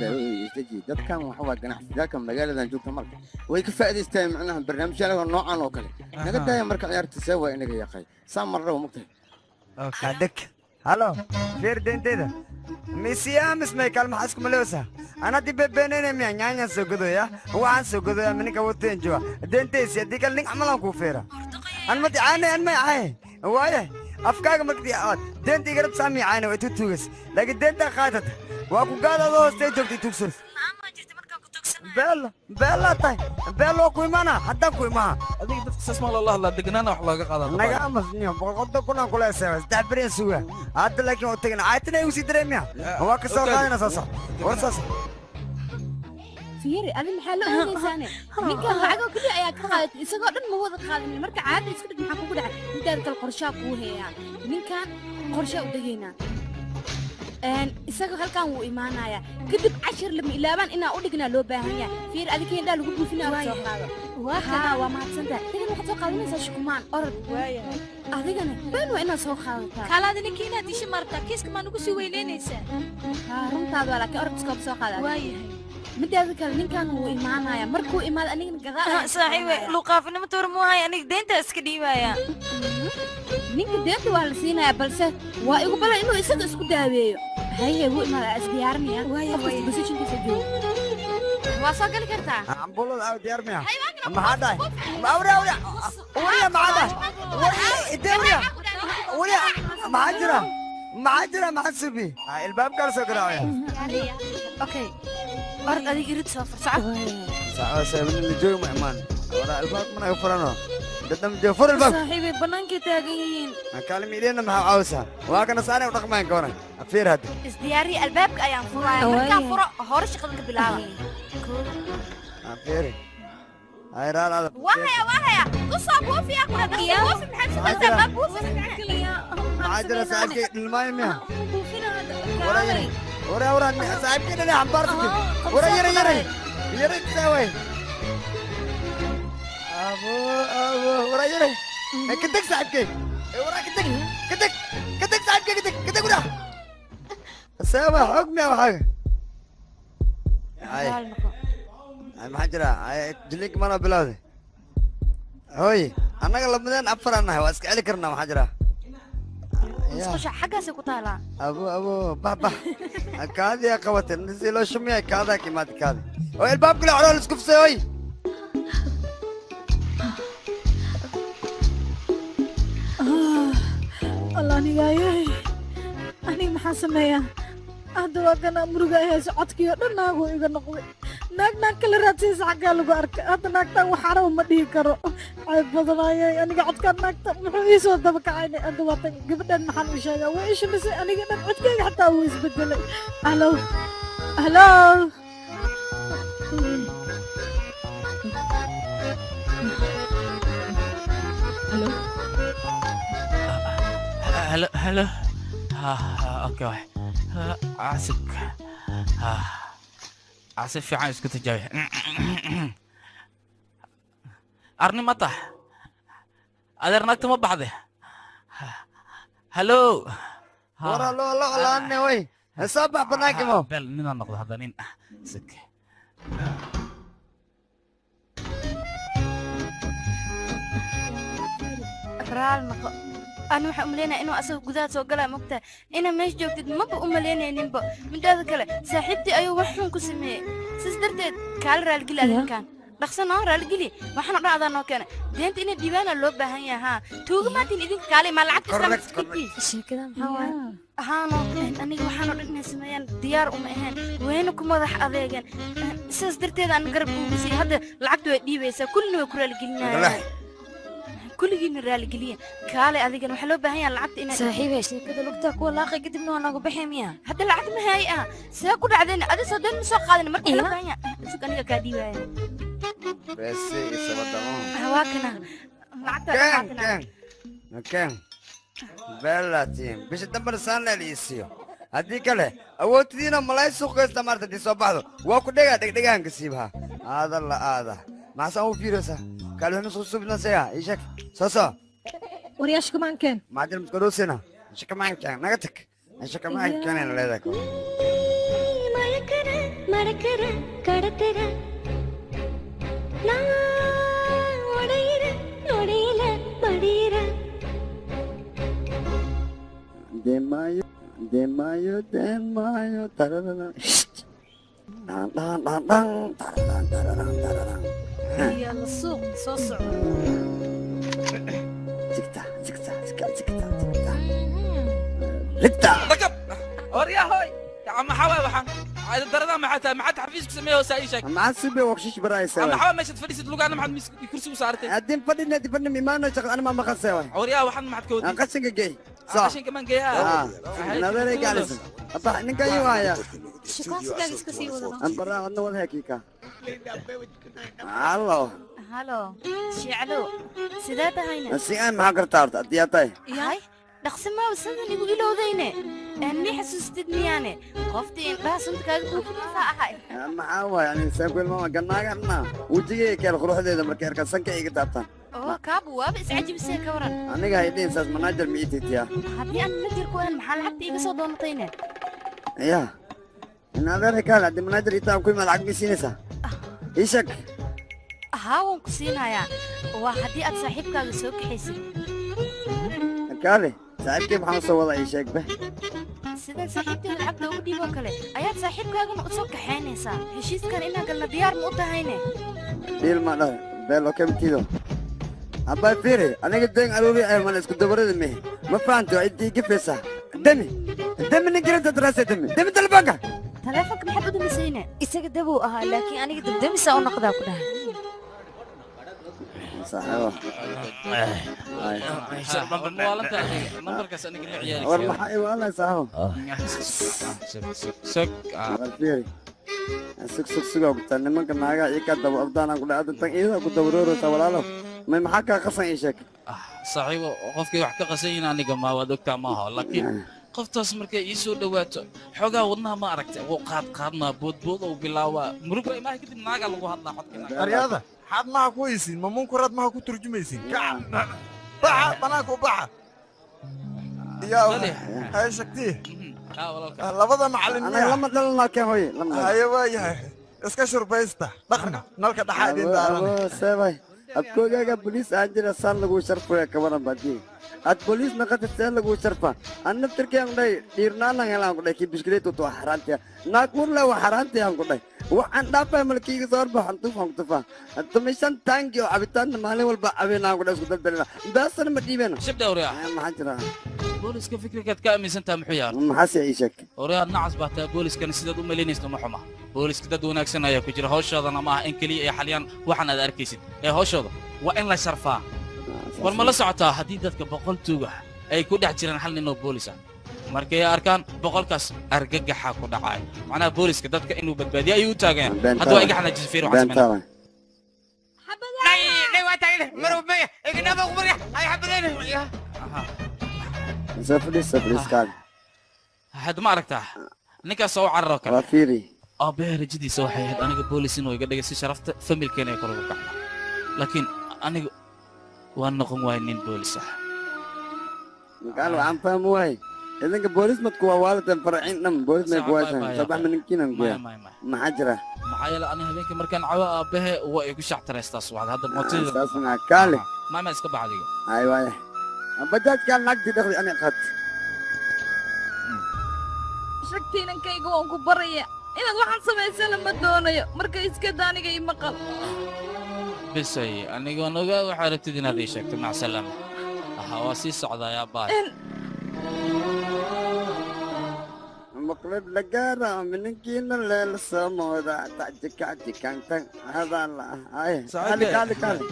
dadkan waxa waa ganacsi magaaladan joogta, marka way ka faa'iidaystaan macnaha barnaamijyada noocan oo kale. Naga daaya marka ciyaarta, see waa inaga yaqay saa marraba mugtahay. Adeg halo feer deenteyda misiyamis may kalma xasku malewsa ana dib beenene miya nyaanya soo godoya waxaan soo godoya mininka wateen jooga deenteysi haddii kale nin camalan kuu feera an ma dicaane an may ahay waaye afkaaga markii aad deenta iga rabtaa mi caane way tutuugas, laakiin deenta qaatata waa ku gaad adoo hoostee joogtay tugsos. Beelo beelo tahay beelo ku imaana haddaan ku imaha adiga dadka saas ma loola hadlaa deganaana wax looga qaadaa naga amasniyo boqolqonto kunaan kula eseeba saddex beriyan suga hadda laakiin waa tegana caaytina igu sii dareemiya waa ka soo qaadana saasa war saas fiiri adi maxaa loo oogaysaane ninkan lacagoo keliya ayaa ka qaadatay isagoo dhan ma wada qaadanin marka caada isku dhig maxaa kugu dhacay midaada kale qorshaa kuu heeyaa ninkan qorshaa u degaynaa isaga halkan wuu imaanayaa kadib cashir lama ilaabaan inaa u dhignaa loo baahan yahay fiir adika indhaa lagu buufinaa soo qaado haa waa mahadsantahay adigana waxaad soo qaadanaysaa shukumaan orod adigana been waa inaad soo qaadataa kaalaada ninkii inaad disha maartaa kiiska maa nagu sii weyneynaysaa haa runtaada waa laakiin orod iskoob soo qaada waayahay midaada kale ninkan wuu imaanayaa markuu imaado anigana gadaal saaxiibe luqaafinimo tuur muu hay aniga deynta iska dhiibaya ninka deynta waa la siinayaa balse waa igu balan inuu isaga isku daaweeyo haye wuu imaadaa isdiyaarinaya qof kasta positionkiisa joogo waa soo gali kartaa ambulada aw diyaar miya maxaa dhahay awre awre wariya maxaa dhahay wariya idee wariya wariya maxaa jira maxaa jira maxaa subi ilbaabkaa la soo garaacaya okay orod adiga irid soo fur soco saco saaxiibna la joogi ma imaan wara albaab mana iga furano dadna ma joogo fur albaab saaxiibay bannaankay taagan yihiin kaalmi ideenna maxaa caawisa waa kana saanay u dhaqmayn ka waran afiir hadda isdiyaariya albaabka ayaan furaya markaan furo hore shaqada ka bilaaba afiiri hay raal adag wahaya wahaya ku soo buufiya kuna dhaqsi buufi maxaad sugaysaa ma buufi maxaa jira saaxiibkay dhilmaayo miya wara wara saaxiibkay dhalay xambaarsatin wara yara yara yara saaway abo abo wara yara ka tag saaxiibkay wara ka tag ka tag ka tag saaxiibkay ka tag ka tag wara saawa xog miya waxaaga ay maxaa jira jilinka mana bilowday hooy annaga lamadeen afar aan nahay waa iska celi karnaa maxaa jira musqusha xaggaasay ku taalaa abo abo bax bax kaadiyaa qabatay si loo shumiyay kaadaa ka imaatay kaadi oo ilbaabka la colool isku fusay oy alla anigaayay aniga maxaan sameeyaa hadda waa kana muruga ay hayso codkii oo dhan naaguu iga noqday naag naag kala raadsiisa xaggaa lagu arkay hadda naagtaan wax araba ma dhihi karo cayb badanaayay aniga codkaan naagta muxuu ii soo daba kacaynay hadda waa tan gabadhan maxaan u sheegaa way ishumisay aniga dhan codkayga xataa wuu isbedelay halo halo halo halo okay wax casib casib fiican isku tijaabi arni ma tah adeer naagta ma baxde halo wara loo la colaanne way soo bax banaanka mo bel ninaan noqdo hadda nin sik raal noqo أنا waxaan umaleynaya inuu asaga gudaha soo galaa mogtahay inaa meesha joogtid maba umaleynayninba midaada kale saaxiibtii ayuu wax xun ku sameeyey sidaas darteed kaala raaligeli adinkan dhaqso noo raaligeli waxaan oo dhan adaa noo keenay deenta inay dhiibaana loo baahan yahay haa tuuga maatiin idinka kaalay maa lacagta islaamka iska sheekada maxaa waaye ahaano aniga waxaan oo dhan inay sameeyaan diyaar uma ahayn wayna ku madax adeegeen sidaas darteed aan garab kuugu siiyey hadda lacagta way dhiibaysaa kullina way ku raaligelinayaan kulligiina raaligeliya kaalay adigana waxaa loo baahan yahay lacagta inay saaxiibay sheekada lugtaa kuwa laaqay kadibna waa nooga baxay miya hadda lacag ma haay ah see ku dhacdeen adi soo deen ma soo qaadin marka waxaa loo baahan yahay sug aniga kaa dhiibaya bese isabadamo waa kana lacagta ken ken ken beelatiin bisha dambana saan leel ii siiyo haddii kale awoodtidiina malay suuq geysta maarta haddii soo baxdo waa ku dhegaa dhegdhegaanka siibha aada la aada maxasaan u fiiraysaa kaalwixna soo subnasaya ii sheeg soo soo waryaa shukumaankeen maxaa jira miskadoosina shakamaankan naga tag shakamaankan leedahay மயக்கற மறக்கற கடத்துற நான் உடையிற நொடியில மடியிற Demayo, demayo, demayo, tararara. Dhan, dhan, dhan, dhan, tararan, tararan, tararan. يلا السوق soo socdo Zigta, zigta, zigta, zigta, zigta. Ligta. Rakab! Waryahoy! Maxaa waay waxaan? Darada maxaa tahay? Maxaad xafiis ku sameeyay oo saa ii sheeg? Maxaa sibe waqshish baraysa? Maxaa meeshaad fadhiisid lugaana maxaad miis kursi u saartay? Haddii fadhina dibadna imaano shaqo anima ma qasay. Waryaa waxaan maxaad ka wadin? Qashinka geey. Qashinka man geeyaa. Nadeeray gaalisan. Abba ninka iyo haya. Shukaansigaaga iska sii wada. Ambara adna wada hakika. Hallo. Hallo. Shiclo. Sidee tahayna? Si aan maxaa kartaa horta adiyaa tahay. Yahay. Dhaqsi ma sidan igu ilowdayne. Ani xasuustid miyaane? Qoftii indhaha sunta kaaga buufinaysa ahay. Maxaa waay ani saan ku ilmaama gannaagana wejigayga keel quruxdeeda markay arkaan sanka iga taabtaan. Oo kaabu waaba iscajibisay ka waran. Aniga hay dhihin saas manaajar ma ii tiitiyaa. Haddii aan manajer ku ahan maxaa lacagta iiga soo doonatayne? Ya. In adeer kaal haddii manaajar itaan ku imaad lacag ma siinaysaa? Ii sheeg. Haa waan ku siinayaa. Waa haddii aad saaxiibkaaga soo kaxaysid. Kaale saaxiibkay maxaan soo wadaa ii sheeg be. Sidan saaxiibtayda lacag loogu dhiiboo kale ayaad saaxiibkaagana u soo kaxaynaysaa. Heshiiskan inaan galna diyaar ma u tahayne? Dhiil ma dhahay beelo kamtido. Abbaa fiiri aniga deen aroori ay mana isku dabarada mehe. Ma fahanto ciddii gafaysaa. Demi demi ninkirinta daraasa demi demi telefoonka. Taleefanka maxaad u damisayne? Isaga dabuu ahaa laakiin aniga dabdamisaa u noqdaa ku dhahay. Saaxiibo. Maalinta adiga nambarkaas aniga la ciyaari. War maxaa i waalay saaxiibo? Sug. War fiiri. Sug sug sugaa ku taa nimanka naagaha ii ka daba ordaan aan ku dhahay tan iyada ku dabarooraysa walaalo. May maxaa kaa qasan ii sheeg? Saaxiibo qofkii wax ka qasan yihiin aniga ma waad ogtaa maaha laakiin qoftaas markay ii soo dhawaato xoogaa wadnaha ma aragtay wuu qaad qaadnaa boodbood uu bilaabaa murug baa imaha kadib naagaa lagu hadlaa codka naaga. Aryaada xaad maha ku haysiin ma munkuraad maha ku turjumaysiin kaca baxa banaanka u baxa yaa hay shagtii labada macallin Anaga lama dhalanaa keen hooye lama dhalan. Haye waayahay iska shurbaysta dhaqna nalka dhaxaa idin daaran. Abo seebay abkoogaaga boliis aan jira saan lagu sharfaya kabaran baadii. Ad boliis naqatid seen lagu sharfa. An naftirkii aan dhahay dhiirnaanan helaan ku dhahay kii bishkileet wato waa xaaraantiya. Naag uur leh waa xaaraantiya aan ku dhahay. Waxaan dhaafaya malkiiga soo horbax aan tufaan ku tufaa. Tumishan taangi oo cabitaanna maalin walba cabinaan ku dhahay isku daldalina. Baasana ma dhiibena. Shibda waryaa. Maxaa jira? Booliska fikirkaad ka aaminsan tahay muxuu yahay? Maxaa se ii sheeg? Waryaa nacas baa tahay booliskana sidaad u malaynayso ma xuma. Booliska dad wanaagsan ayaa ku jira hawshoodana ma aha in keliya ay xaliyaan waxan aad arkaysid. Ee hawshooda waa in la sharfaa. War ma la socotaa haddii dadka 100 tuuga ay ku dhex jiraan hal nin oo boolis ah. Markay arkaan 100kaas argagaxa ku dhacay. Macnaha booliska dadka inuu badbaadiyo ayuu u taagan yahay. Hadda waa iga xanaajisay fiir waxaan sameynaa. Soo fadhiis soo fadhiis kaal. Hadda ma aragtaa ninkaas oo cararo kale. Waa fiiri. Aabbahay rajadiisa waxay ahayd aniga boolis inuu iga dhigay si sharafta familkeena ay kor ugu kacdo. Laakiin aniga waan noqon waayay nin boolis ah. Ninkaan waxaan fahmi waayey. Idinka boolis madku waa waalidan faracin dhan boolis may ku waashaan. Sabax ma ninkiinan kuya. Maxaa jira? Maxaa yeelay aniga habeenkii markaan cabo aabbahay waa igu shactiraystaa subaxda hadda mootadayda. Saas maxaa kaale? Maama iska bax adiga. Ay waaya. Bajaajkaan naagtii dhaqdi ani qaad. Shagtiinankayga waan ku baraya. Inaad waxaan samaysana ma doonayo. Marka iska daa aniga ii maqal. Bisay aniga ogaa waxaa rabtid inaad ii sheegto mac salaama. Aha waa sii socdaa yaa baay. Maqlib la gaara minankiina leel samooda tajika jikanta hadaa la ay kaali kaali kaali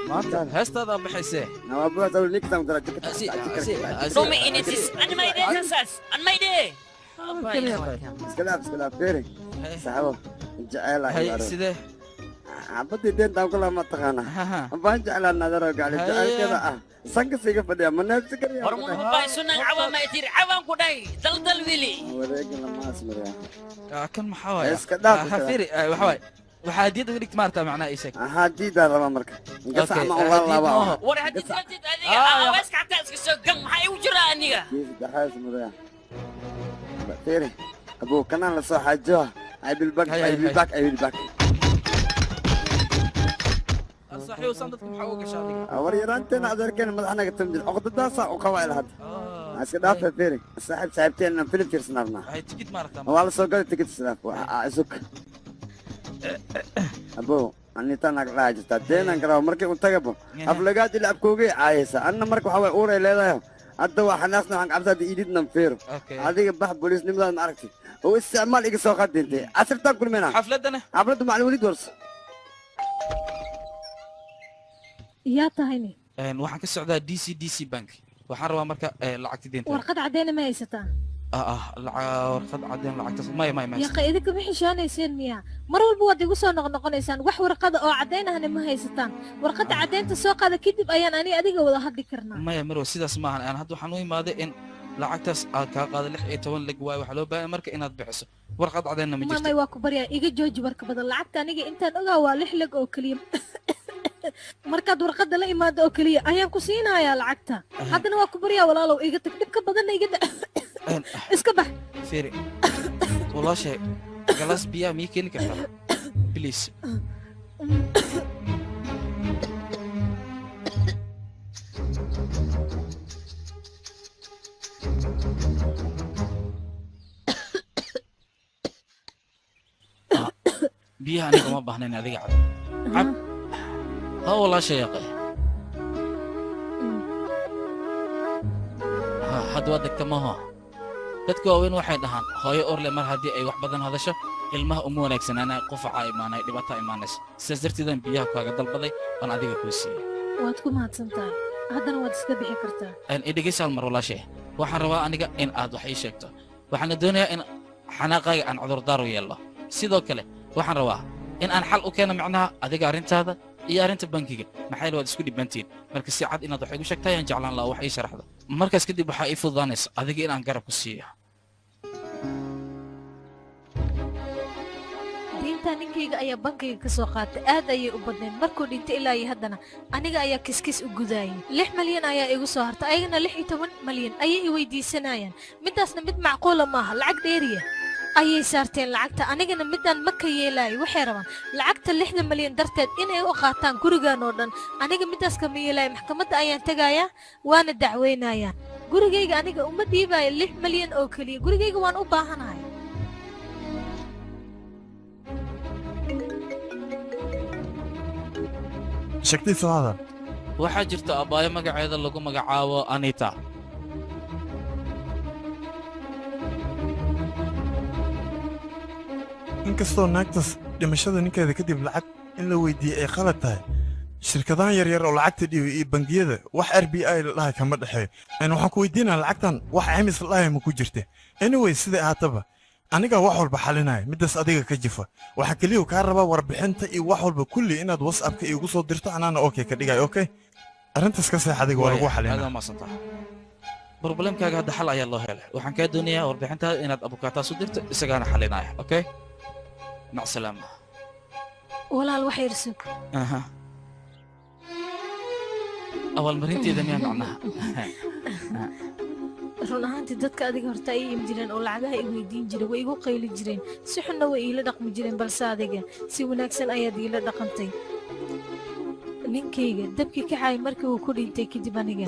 maanta heestaada baxaysee. Nawaa buuxda niktam dara jika Rumi initis anmayde saas anmayde. Iska laab iska laab fiiri saxabo jecel Hay sidee? Xabadii deentaan kula ma taqaanaa. Baan jeclaa nadaro gaali jecelkeeda ah. Sanka siiga fadhiya ma neefsi kariya. War mun baa sunan cawa ma tir cawaan ku dhahay daldal wili. Wareega lama asmariya. Kan maxaa waaye? Iska dhaaf. Ha fiiri waxa waaye. Waxaa diid uga dhigta maarta macnaha ii sheeg. Hadiida raba marka. Gasac ma u laabaa. War haddii tirtid adiga awaaska xataa iska soo gan maxaa igu jira aniga? Kiis dhaxaas mudaya. Fiiri. Abu kanaan la soo xaajo. I will back, I will back, I will back. Saaxiibo san dadka maxaa uga gashaa adiga? War yaraanteena adeerkeena madaxnaga tamjid cuqdadaasaa u qabaa ilaa hadda. Iska dhaafa fiiri. Saaxiib saaxiibteena filim fiirsanarnaa. Hay tikid ma aragtaa? Waa la soo galay tikid islaaf. Isuk. Abo anitaan naag dhaha jirtaa. Deenan garaa markii u tagabo. Aflagaad ila abkoogay caayaysa. Anna marka waxaa waay uuray leedahay. Hadda waa xanaaqsan waxaan cabsaada iididnan fiiro. Adiga bax booliisnimadaan ma aragtay. Oo isticmaal iga soo qaad dintay. Casirtaan kulmena. Xafladana? Xafladda macalin Waliid warso. Yaa tahayni? Waxaan ka socdaa D C D C Bank. Waxaan rabaa marka lacagta deynta. Warqad caddeena ma haysataa? Warqad caddeyn lacagtaas maya maya maya. Yaqa, idinka ma xishoonaysiin miya? Mar walba waad igu soo noqnoqonaysaan, wax warqada oo caddayn ahna ma haysataan. Warqadda caddeynta soo qaada, kadib ayaan ani adiga wada hadli karnaa. Maya Marwa, sidaas maahan. Aan hadda waxaan u imaaday in lacagtaas aad kaa qaada 16 leg waayo. Waxaa loo baahan marka inaad bixiso, warqad caddeynna ma jirto. Mamay, waa ku baryaa, iga jooji warka badan. Lacagta aniga intaan ogaa waa 6 leg oo keliya. Markaad warqadda la imaado oo keliya ayaan ku siinayaa lacagta. Haddana waa ku baryaa walaalow, iga tag, dhibka badanna iga da, iska bax. Fiiri walaashay, galaas biyaa mii keeni kartaa, please? Biyaha aniga uma baahnayn, adiga cab, cab. Ha walaashay, yaqe ha. Hadda waa degta maho. Dadka waaweyn waxay dhahaan hooyo orle mar haddii ay wax badan hadasho ilmaha uma wanaagsanaanay, qufacaa imaanay, dhibaataa imaanaysa. Sidaas darteedaan biyaha kaaga dalbaday oon adiga kuu siiyey. Waad ku mahadsan tahay, haddana waad iska bixi kartaa. I dhegeysa hal mar walaashay. Waxaan rabaa aniga in aad wax ii sheegto. Waxaana doonayaa in xanaaqayga aan cudurdaar u yeelno. Sidoo kale waxaan rabaa in aan xal u keeno macnaha adiga arrintaada iyo arrinta bankiga, maxaa yeele waad isku dhibantihiin. Marka si cad inaad wax igu sheegtaa ayaan jeclaan lahaa, wax ii sharaxdo. Markaas kadib waxaa ii fududaanaysa adiga in aan garab ku siiyo. Deynta ninkayga ayaa bankayga ka soo qaatay, aad ayay u badnayd. Markuu dhintay ilaa iyo haddana aniga ayaa kiskis u gudaayay. 6 malyan ayaa igu soo hartay, ayagana 16 malyan ayay i weydiisanayaan. Midaasna mid macquula maaha. Lacag dheeriya ayay saarteen lacagta, anigana midaan ma ka yeelaayo. Waxay rabaan lacagta 6da malyan darteed inay u qaataan gurigan oo dhan. Aniga midaas kama yeelaayo. Maxkamadda ayaan tegayaa, waana dacweynayaa. Gurigayga aniga uma dhiibaayo 6 malyan oo keliya. Gurigayga waan u baahanahay. Shakti, soo hadal. Waxaa jirta abaayo magaceeda lagu magacaabo Anita. Inkastoo naagtaas dhimashada ninkeeda kadib lacag in la weydiiyey ay qalad tahay, shirkadahan yaryar oo lacagta dhiibay iyo bangiyada wax RBI la dhahay kama dhexeeyo. Waxaan ku weydiinaa, lacagtan wax caymis la dhahay ma ku jirta? Anyway, siday ahaataba anigaa wax walba xalinaya, middaas adiga ka jifa. Waxaa keliya kaa rabaa warbixinta iyo wax walba kulli inaad WhatsAppka iigu soo dirto, anaana okay ka dhigay. Okay, arrintaas ka seex adiga, waa lagu Aad xalinaa. Waa mahadsantahay. Problemkaaga hadda xal ayaa loo helay. Waxaan kaa doonayaa warbixintaada inaad abukaataas u dirto, isagaana xalinaya. Okay, mac salaama. Walaal, wax yar sug. Aha, abaalmarinteeda miyaa macnaha? Run ahaantii dadka adiga horta ay imi jireen oo lacagaha i weydiin jiray way igu qayli jireen, si xunna way iila dhaqmi jireen, balse adiga si wanaagsan ayaad iila dhaqantay. Ninkayga dabkii kacay markii uu ku dhintay kadib aniga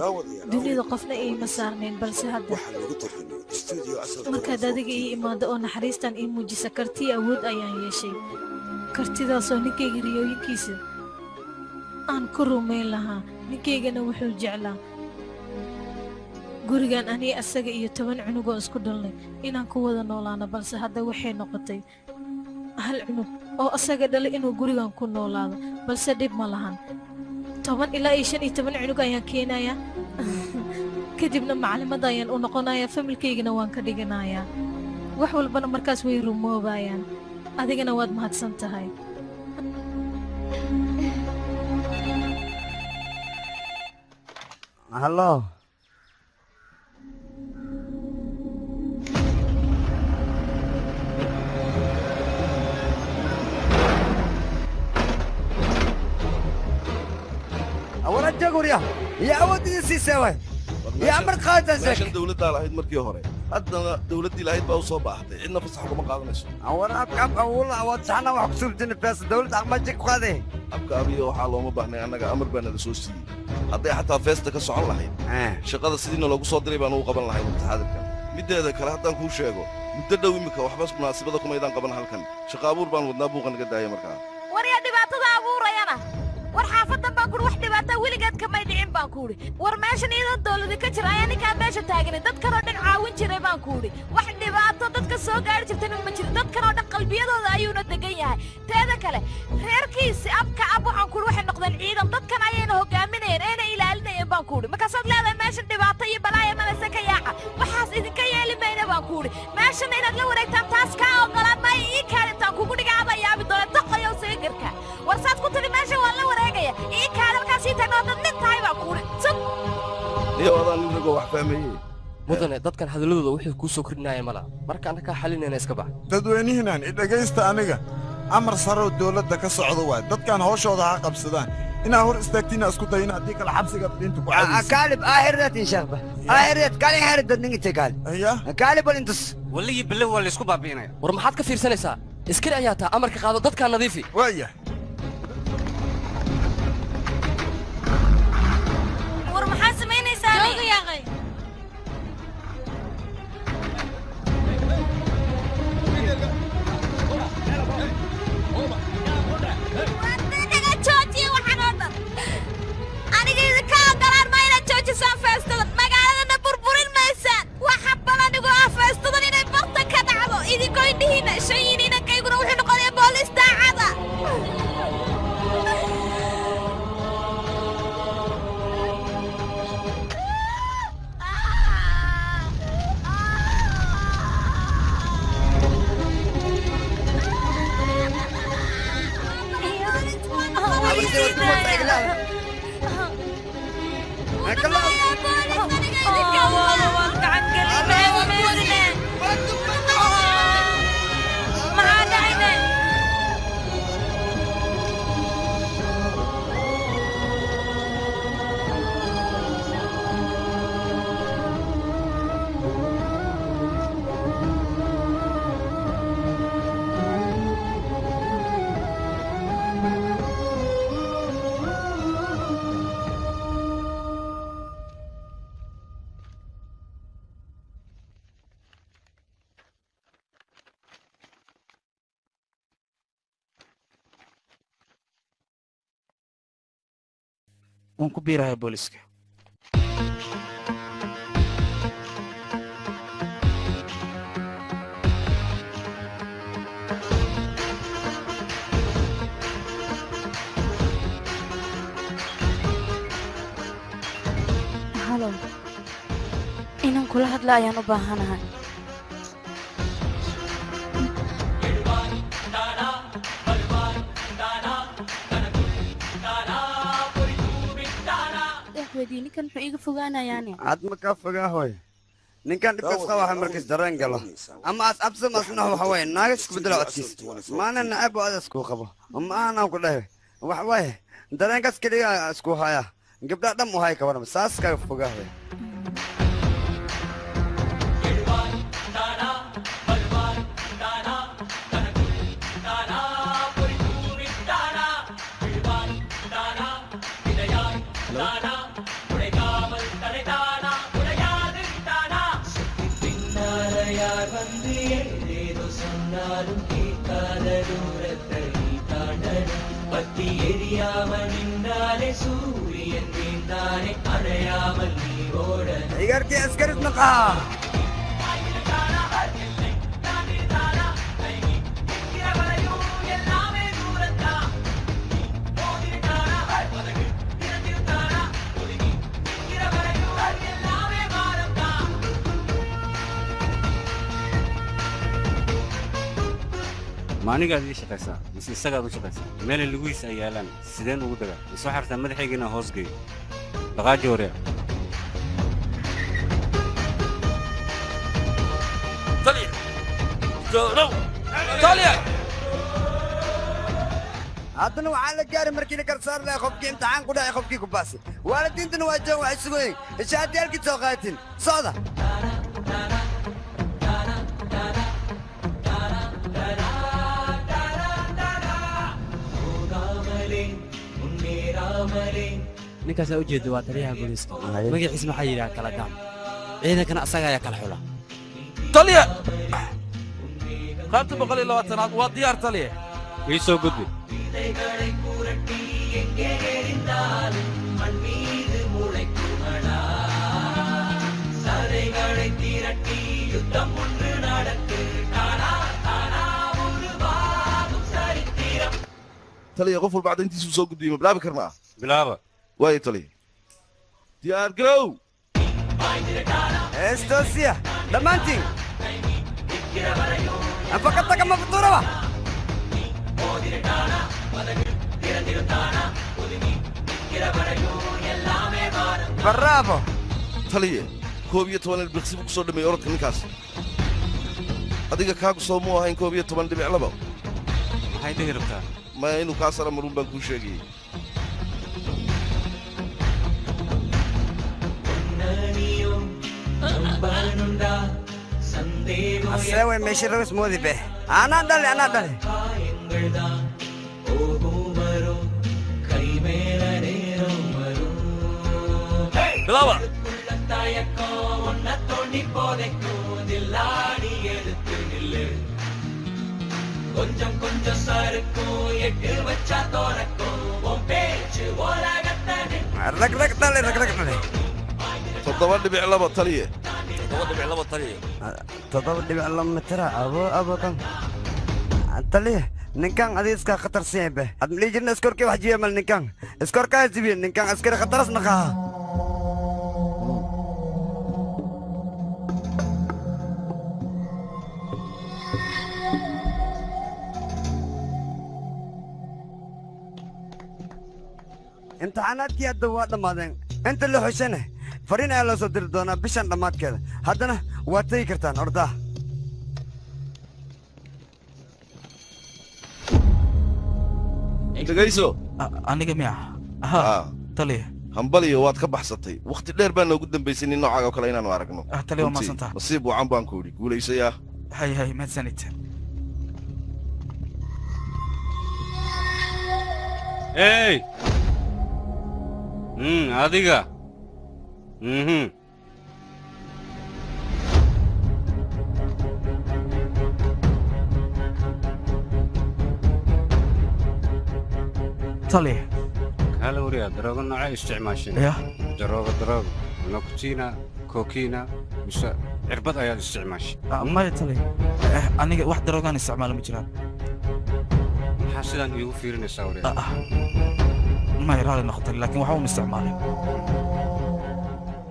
dunida qofna iima saarnayn, balse hadda markaad adiga ii imaado oo naxariistan ii muujisa, karti awood ayaan yeeshay, kartidaasoo ninkayga riyooyinkiisa aan ku rumayn lahaa. Ninkaygana wuxuu jeclaa gurigan anii asaga iyo 10 cunugoo isku dhalnay inaan ku wada noolaano, balse hadda waxay noqotay hal cunug oo asaga dhalay inuu gurigan ku noolaado. Balse dhib ma lahan, 10 ilaa iyo 15 cunug ayaan keenayaa, kadibna maclimada ayaan u noqonayaa, familkaygana waan ka dhiganayaa, wax walbana markaas way rumoobayaan. Adigana waad mahadsan tahay. Hallo. Awara jaguriya ya awoodida siisay waay ya amar qaadan. Meeshan dawladdaa lahayd markii hore, haddana dawladdii lahayd baa u soo baahatay. Cidna fasax kuma qaadanayso. Awara abka abka wala awood saxna wax ku subtin fees dawladda aqmaji ku qaaday. Abka abiyo waxaa looma baahnay, annaga amar baa nala soo siiyey. Hadday xataa feesta ka socon lahayd, shaqada sidiina loogu soo diray baan ugu qaban lahayn mutaxaadirkan. Middeeda kale haddaan kuu sheego, muddo dhow iminka waxba munaasibada kumaydaan qaban halkan. Shaqa abuur baan wadnaa, buuqa naga daaya markaa. War yaa dhibaatada abuurayana? War xaafadan baan ku ku wax dhibaato weligeed kamay dhicin baan ku uri. War meeshan iyadoo dawlada ka jira ayaa ninkaan meesha taaganay dadkan oo dhan caawin jiray baan ku uri. Wax dhibaato dadka soo gaari jirtayna ma jiro, dadkan oo dhan qalbiyadooda ayuuna degan yahay. Teeda kale reerkiisi abka ab waxaan ku uri waxay noqdeen ciidan, dadkan ayayna hogaaminayeen ayna ilaalinayeen baan ku uri. Markaasaad leedahay meeshan dhibaato iyo balaaya malase ka yaaca, waxaas idinka yeeli mayna baan ku uri. Meeshan inaad la wareegtaan taas kaa ogolaan maayo, ii kaalintaan kugu dhigaaba yaabi doona doqayow sagarka. War saad ku tiri meeshan waan la wareegaya, ii kaali halkaas ii taagna dad nin tahay baan ku uri. Sug niyo adaan nin ragoo wax fahmayey. Mudane, dadkan hadalladooda waxay kuu soo kordhinayaan mala, marka annagaa xalinayna iska bax. Dadweynihinan idhegaysta, aniga amar sarow dowladda ka socdo waay, dadkan hawshooda ha qabsadaan. Inaa hor istaagtiina isku dayina, haddii kale xabsiga diinta ku cadaysa. كالب آخرت إن شاء الله آخرت كالي آخرت نيجي تكال كالب والانتس waligii bilow waa laysku baabi'inaya. War maxaad ka fiirsanaysaa? Iskari ayaa taa, amarka qaado, dadkaa nadiifi. Waaya. War maxaa samaynaysaa? Jooga yaaqay. Naga joojiya waxaan oo dhan. Aniga idinka ogolaan ma inaad joojisaan feestadan, magaaladana burburin maysaan. Waxa balanigu ah feestadan inay barta ka dhacdo, idinkoo indhihiina shan yihiin, inankayguna wuxuu noqonayaa boolis daacada. Maxaa dhacayne? Waan ku biirayaa booliska. Halo, inaan kula hadla ayaan u baahanahay. Weydiin ninkan muxuu iiga fogaanayaane? Cad ma ka fogaa hooy, ninkan dhibkaas qaba waxa markiis dareen galo ama as absam asna waxa waaye naaga isku bedelo codkiis maana nacab oo adas kuu qabo ma aanan ku dhahay waxa waaye dareenkaas keliya isku haya gabdhaha dhan u hay ka waran saas kaga fogaa hooy. Igarkii askarid naqaa. Ma anigaad ii shaqaysaa mise isagaad u shaqaysaa? Meelay lugihiisa ay yaalaan sideen ugu dagaa? Mise waxaa rabtaa madaxayga inaan hoos geeyo? Dhaqaaji horeya. Taliya, joorow taliya. Haddana waxaa la gaaray markii la garsaar lahay qofkii imtixaan ku dhacay, qofkii ku baasay. Waalidiintana waa joogan, waxay sugayeen shaatiyaalkii soo qaatin socda. Ninkaasaa ujeeda waa taliyaha booliiska, magaciis maxaa yidhaha kala gaam, ciidankana asaga ayaa kala xula. Taliya, qaybta 120aad waa diyaar taliya. Ii soo gudbi. எங்கே எறிந்தாலும் மண் மீது முளைக்குமடா. சதைகளை திரட்டி யுத்தம் ஒன்று நடத்து தானா தானா உருவாகும் சரித்திரம். Taliya, qof walba caddayntiisuu soo gudbiyey, ma bilaabi karnaa? Bilaaba. Waayo taliya, diyaar garow. Estosia, dhammaantiin anfaqata kama futuuraba. Bravo. Taliye, 11 ilbiriqsi buu ku soo dhameeyey orodka ninkaas. Adiga kaagu soo muu ahayn 11.2? Maxay dhihi rabtaa? Maya, inuu kaa sara maruun baan kuu sheegayey. Asewe meeshii rawis moodi be. Anaa dhale, anaa dhale. Bilaaba. கொஞ்சம் கொஞ்சம் சறுக்கும் எட்டு வச்சா தோறக்கும் உன் பேச்சு உலகத்தனே. Rag rag dhale, rag rag dhale. 7.2 taliye. 7.2 taliye. 7.2 mitira. Abo abo kan. Taliye, ninkan adiga iska khatarsan yahay be. Ad malii jirna iskoorkii wax jibiya mal ninkan. Iskoorkaa jibiya ninkan askari khataras naqaha. Imtixaanaadkii hadda waa dhammaadeen. Inta la xushana fariin ayaa loo soo diri doonaa bishan dhammaadkeeda. Haddana waad tegi kartaan ordaha. Dhegayso. Aniga miya? Ha, taliya. Hambaliyo, waad ka baxsatay. Wakhti dheer baa noogu dambaysay nin noocaaga oo kale inaanu aragno. Taliya, waa Runtii, mahadsantahay. Nasiib wacan baan ku idhi, guulaysayaa. Hay hay, mahadsanid. Hey! Adiga. Taliya. Kaala wariyaa, daroogo noocee isticmaashin? Yah. Daroogo, daroogo. Noctina, kokina, mise cirbad ayaad isticmaashay? Maya taliya. Aniga wax daroogaan isticmaalo ma jiraan. Maxaa sidaan iigu fiirinaysaa wariyaa? Maya, raali noqo taliya, laakiin waxa uun isticmaalay.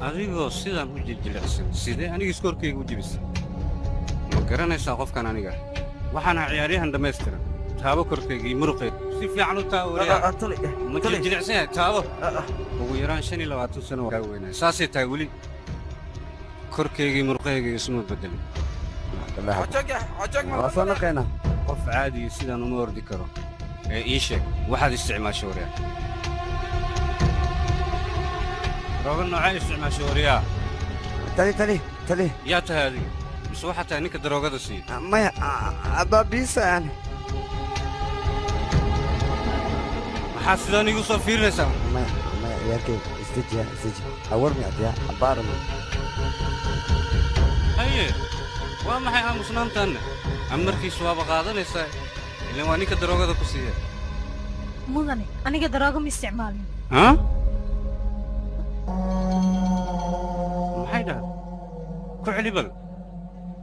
Adigoo sidaan u jiljilicsan, sidee aniga iskoorkayga u jebisay? Ma garanaysaa qofkan aniga? Waxaan ahaa ciyaaryahan dhammaystiran. Taabo korkayga iyo muruqayga. Si fiican u taabo wariyaa. Ma jiljilicsan yahay? Taabo. Ugu yaraan 25 sano waa kaa weynaa. Saasay tahay weli. Korkayga iyo muruqayga isma bedelin. Waa soo naqaynaa. Qof caadi sidaan uma ordi karo. Ee ii sheeg, waxaad isticmaashay wariyaa. Daroogo noocee isticmaashay wariyaa? Tali, tali, tali. Yaa tahay adiga? Mise waxaad tahay ninka daroogada siiya? Maya, abaabiisa aan. Maxaa sidaan iigu soo fiirinaysaa? Maya, maya, ciyaarkay istajiya, istaji. Awar micdiya, abaarma. Haye, waa maxay aamusnaantaanna? Amarkiisu waaba qaadanaysaa, ilaan waa ninka daroogada ku siiya. Mudane, aniga daroogo ma isticmaalin. Ha? Maxay dhahay? Ku celi bal.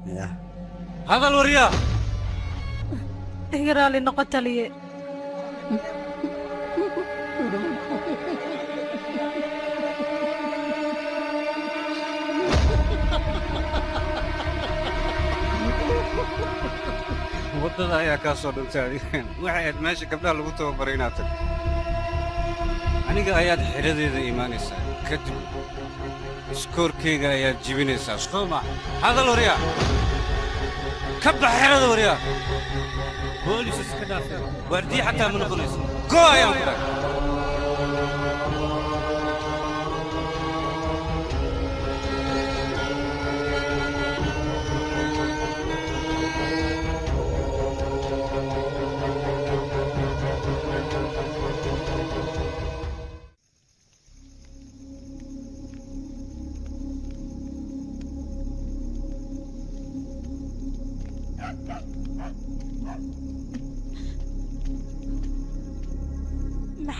Ya. Hadal wariyaa. Iga raali noqo taliye. Waddada ayaa kaa soo dhintay adiga. Waxay ahayd meesha gabdhaha lagu tababaray inaad tagto. Aniga ayaad xeradeeda imaanaysaa, kadib iskoorkayga ayaad jibinaysaa. Soo ma hadal wariyaa. Ka bax xerada wariyaa. Boolis iska dhaafay, waardiye xataa ma noqonaysa. Go ayaan ku dhahay.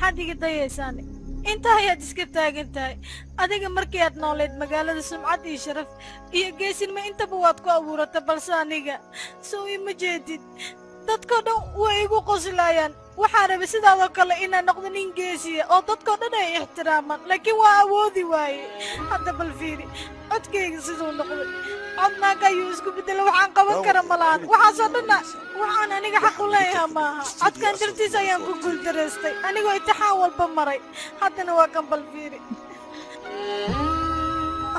Maxaad iga dayaysaan? Inta ayaad iska taagan tahay. Adiga markii aad nooleed magaalada sumcad iyo sharaf iyo geesinimo intaba waad ku abuuratay, balse aniga soo ima jeedid. Dadkoo dhan way igu qoslayaan. Waxaan rabay sidaadoo kale inaan noqdo nin geesiya oo dadkoo dhan ay ixtiraamaan, laakiin waa awoodi waaye. Hadda bal fiiri codkayga siduu noqday. Cod naag ayuu isku beddelay. Waxaan qaban kara ma lahan. Waxaasoo dhanna waxaan aniga xaq u leeyahay maaha. Codkan dartiis ayaan ku guuldareystay anigoo imtixaan walba maray. Haddana waa kan, bal fiiri.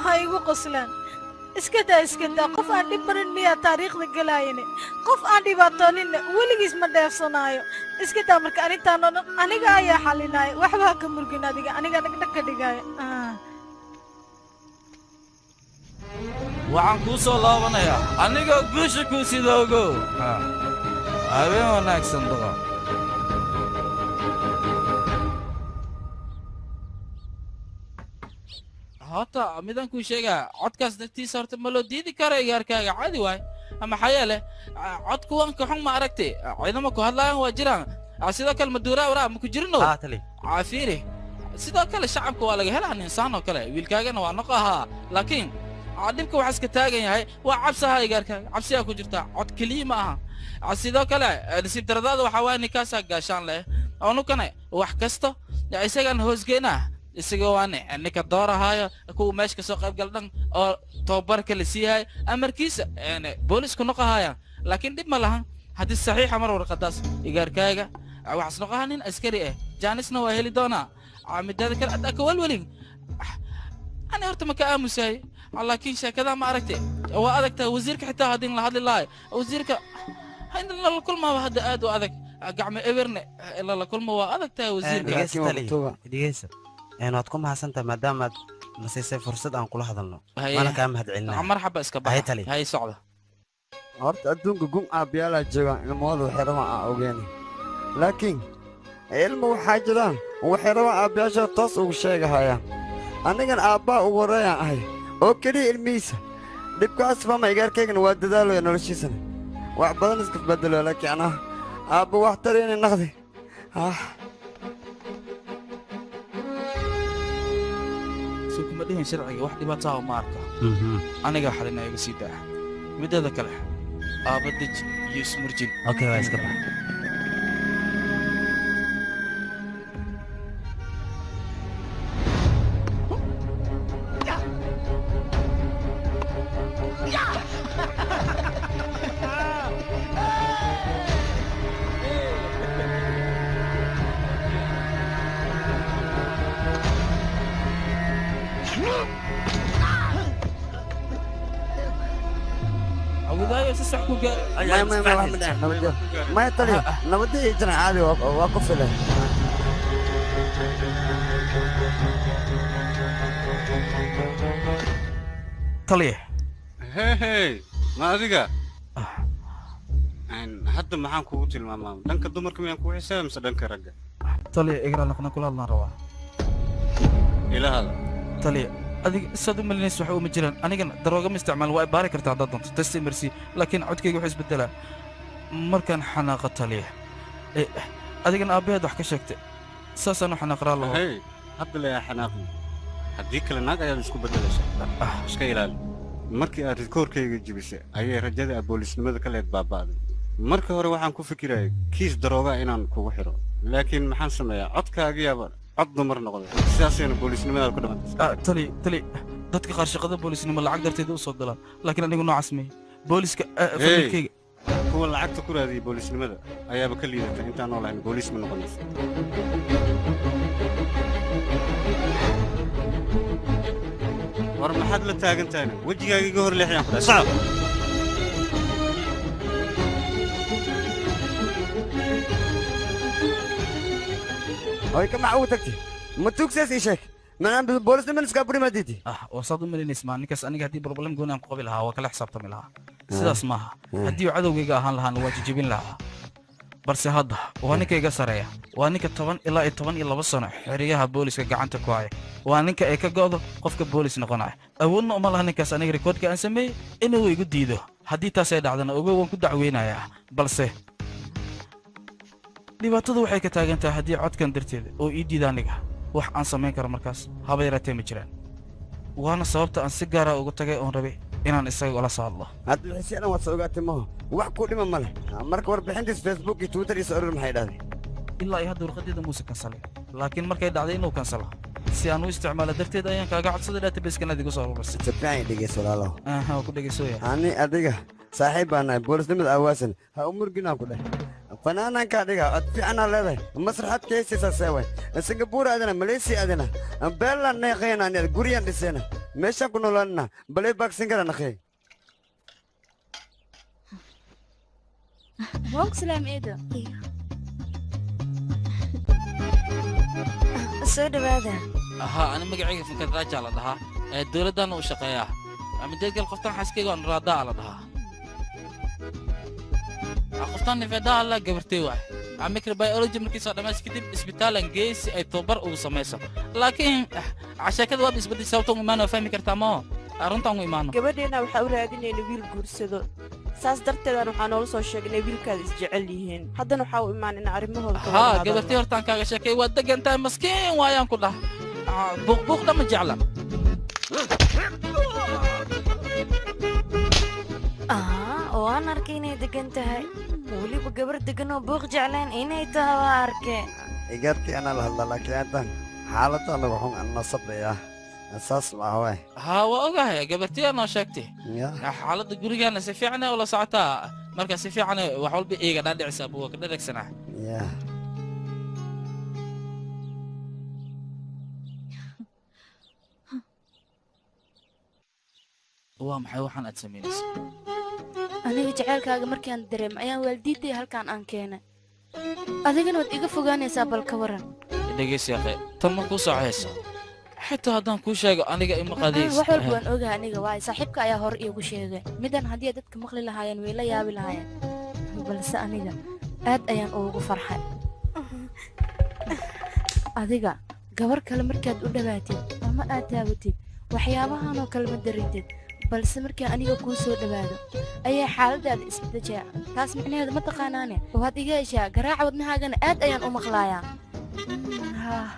Ha igu qoslaan. Iska daa, iska daa. Qof aan dhib marin miyaa taariikhda gelaayane? Qof aan dhibaatooninna weligiis ma dheefsanaayo. Iska daa marka, arrintaan oo dhan aniga ayaa xalinaayo. Waxba ha ka murgin adiga, aniga dhagdhag ka dhigaayo. Waxaan kuu soo laabanayaa anigoo guusha kuu sidoogo. Habeen wanaagsan doqon. Horta midaan kuu sheegaa, codkaas dartiisa horta ma loo diidi karo igaarkaaga, caadi waay. Maxaa yeele codku wanka xun ma aragtay, ciidamo ku hadlaayaan waa jiraan. Sidoo kale maduuraa waraa ma ku jirino cafiiri. Sidoo kale shacabka waa laga helaa insaan oo kale, wiilkaagana waa noqo ahaa. Laakiin dhibka waxaa iska taagan yahay waa cabsaha igaarkaaga, cabsiyaa ku jirta, cod keliya ma aha. Sidoo kale nasiib daradaada waxaa waaya ninkaasaa gaashaan leh onukane wax kasta isagaan hoosgeenaa, isaga waane ninka doorahaayo kuwa meesha kasoo qayb gal dhan oo tababarka la siihayo amarkiisa boolisku noqohaya. Laakiin dhib ma lahan haddii saxiixa mar warqadaas igaarkaaga waxaas noqoha nin askari ah, jaanisna waa heli doonaa. Midaada kale adda ka walwalin, ani horta ma ka aamusahay, laakiin sheekadaha ma aragtay waa adag tahay. Wasiirka xitaa haddii la hadli lahay, wasiirka in lala kulmaaba hadda aad u adag, gacmo eberne lala kulmo waa adag tahay wasiirka. Dhegeysa, waad ku mahadsantahay maadaamaad na siisay fursad aan kula hadalno, waana kaa mahadcelinaa. Marxaba, iska baxa, hay socda. Horta adduunka gun aabbiyaalaa joogaan ilmahooda waxay rabaan aan ogeyn, laakiin ilma waxaa jiraan waxay rabaan aabbiyaasha toos ugu sheegahayaan. Anigan aabbaa ugu horreeyaan ahay oo keliya ilmihiisa dhibkaas fama. Igaarkaygana waa dadaalaya, noloshiisana wax badan iska bedelo, laakiin anaa aabba wax tarayna naqdi. Soo kuma dhihin sharciga wax dhibaataa ma arka, aniga xalina iga sii daa. Mideeda kale aabba deji iyo ismurjin. Okay, waa iska bax. Awidaayo si sax ku gaar. Maya taliya, nabadda iyo jana caadi waa ku filan. Taliya. Hey, ma adiga? Hadda maxaan kugu tilmaamaa? Dhanka dumarka miyaan kugu xisaaba mise dhanka ragga? Taliya, igala noqona kula hadlaan rabaa. Ila hadal. Taliya, adiga saad u malinaysa waxa uma jiraan. Anigana darooga ma isticmaal, waa baari kartaa haddaad doonto test mercy, laakiin codkayga wuxuu isbedelaa markaan xanaaqa. Taliya, adigana aabbaheed wax ka sheegtay, saasaan u xanaaqraa laho. Hey, hadda leeyaa xanaaqi, haddii kale naag ayaad isku bedelaysaa, iska ilaali. Markii aad rikoorkayga jibisay ayay rajada aad boolisnimada ka leed baaba'day. Marka hore waxaan ku fikirayay kiis daroogaa inaan kugu xidho, laakiin maxaan sameeyaa, codkaagiyaaba cod dumar noqday, sidaasayna boolisnimadaad ku dhamaatay. Tali, tali, dadka qaar shaqada boolisnimo lacag darteeda u soo galaan, laakiin anigu noocaas meey booliska familkayga. Kuwa lacagta ku raadiyay boolisnimada ayaaba ka liidata, intaan noolahayn booliis ma noqonaysa. War maxaad la taagan tahayna? Wejigaaga iga hor leexiyaan ku dhahay, socod. Hoy, ka maxaa ugu tagtay? Ma tuugsaas ii sheeg, manaan boolisniman iskaa buri maadiidi. Wasaad u malaynaysa maa ninkaas? Aniga haddii problem gooni aan ku qabi lahaa waa kala xisaabtami lahaa, sidaas maaha. Haddii uu cadowgayga ahaan lahaana waa jijibin lahaa, balse hadda waa ninka iga sareeya, waa ninka 10 ilaa iyo 12 sano xeriyaha booliska gacanta ku haya, waa ninka ay ka go'do qofka boolis noqonaya. Awoodna uma laha ninkaas aniga rikoodhka aan sameeyey inuu igu diido. Haddii taas ay dhacdana ogow waan ku dacweynayaa, balse Dhibaatadu waxay ka taagan tahay haddii codkan darteeda oo ii diida aniga wax aan samayn karo markaas haba yaraatee ma jiraan. Waana sababta aan si gaara ugu tagay oon rabay inaan isaga ula soo hadlo. Hadda wixii dhan waad soo ogaatay maho, wax ku dhima ma leh. Marka warbixintiis Facebook iyo Twitter iyo soo urur maxay dhahday? Ilaa iyo hadda warqadeeda muusan kansalin, laakiin markay dhacday inuu kansalo si aan u isticmaalo darteed ayaan kaaga codsaday database-kan aad igu soo ururisay. Si fiican ii dhegeyso walaalow. Aha, waan ku dhegeysoya. Ani adiga saaxiib baan nahay, boolisnimada awaasan ha u murgin aan ku dheh. Fanaanaan kaa dhiga, cod fiicanaa leedahay, masraxaad ka heysaysaa see waay. Singabuur aadana, Malaysia aadana, beelaan neeqayna ani guryaan dhisayna, meeshaan ku noolaanina, balay baagsin kara naqeey. Waan ku salaam eedo. Soo dhawaada. Ahaa, ani magacayga Fikad Raja la dhahaa, ee dowladdaana u shaqeeyaa. Mideedgal qoftan xaaskayga oo Nuraadaa la dhahaa. Qoftan Nifedaa la gabartay waay. Microbiology markii soo dhammays kadib isbitaalan geey si ay tababar ugu samayso. Laakiin cashaakada waaba isbedeshay, sababta ugu imaano waa fahmi kartaa maho. Runtaan ugu imaano. Gabadheena waxaa u raadinayna wiil guursado, saas darteedaan waxaa noola soo sheegnay wiilkaada isjecel yihiin. Haddana waxaa u imaan in arrimahooda ka wada haa hadalno. Gabartay hortaan kaaga sheekay waa degan tahay, maskiin waayaan ku dhah. Buuqbuuqna ma jecla. Waan arkay inay degan tahay, weliba gabar degan oo buuq jecleen inay tahay waa arkay. Igaarkii anaa la hadlaa, laakiin haddan xaaladda lagu xun anna sabraya saas ma aha waay. Haa, waa ogahay, gabartiyaa noo sheegtay. Ya. Xaaladda gurigaana si fiican ay ula socotaa, marka si fiican ay wax walba iiga dhaadhicisaa buu ka dhadhagsanaa. Ya. Waa maxay waxaan aad samaynaysa? Aniga jaceylkaaga markaan dareemo ayaan waalidiintay halkaan aan keenay, adigana waad iga fogaanaysaa, bal ka waran? Dhegeysi akhe, tan ma kuu socayso xitaa haddaan kuu sheego aniga ima qaadaysa. Wax walba waan ogahay aniga, waayo saaxiibka ayaa hore iigu sheegay midan. Haddii ay dadka maqli lahaayeen way la yaabi lahaayeen, balse aniga aad ayaan ugu farxay. Adiga gabar kale markaad u dhowaatid ama aad taabatid waxyaabahan oo kale ma dareentid, balse markii aniga kuu soo dhowaado ayaa xaaladaada isbedeshaa. Taas micnaheedu ma taqaanaane? Waad iga heshaa garaaca wadnahaagana aad ayaan u maqlaayaa. Haa,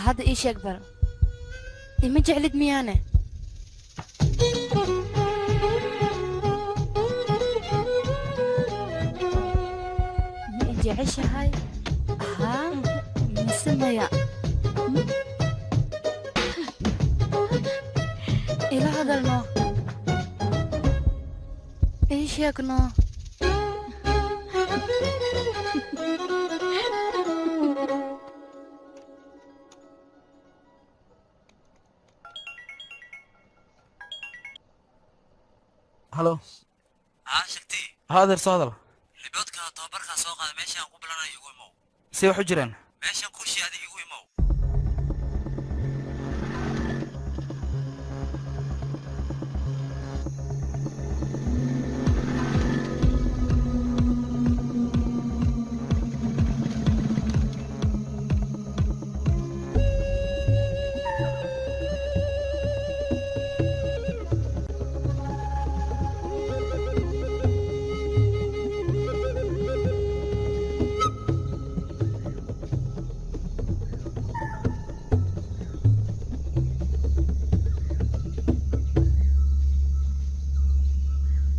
hadda ii sheeg bal, ima jeclid miyaane? Ma i jeceshahay haa mise maya? Ila hadalno, ii sheegno. Halo. Haa, shagtay. Haa adeer, soo hadal. Riboodka tababarkaa soo qaada, meeshaan ku bilanayo igu imow. See wax u jiraan? Meeshaan kursi adiga igu imow.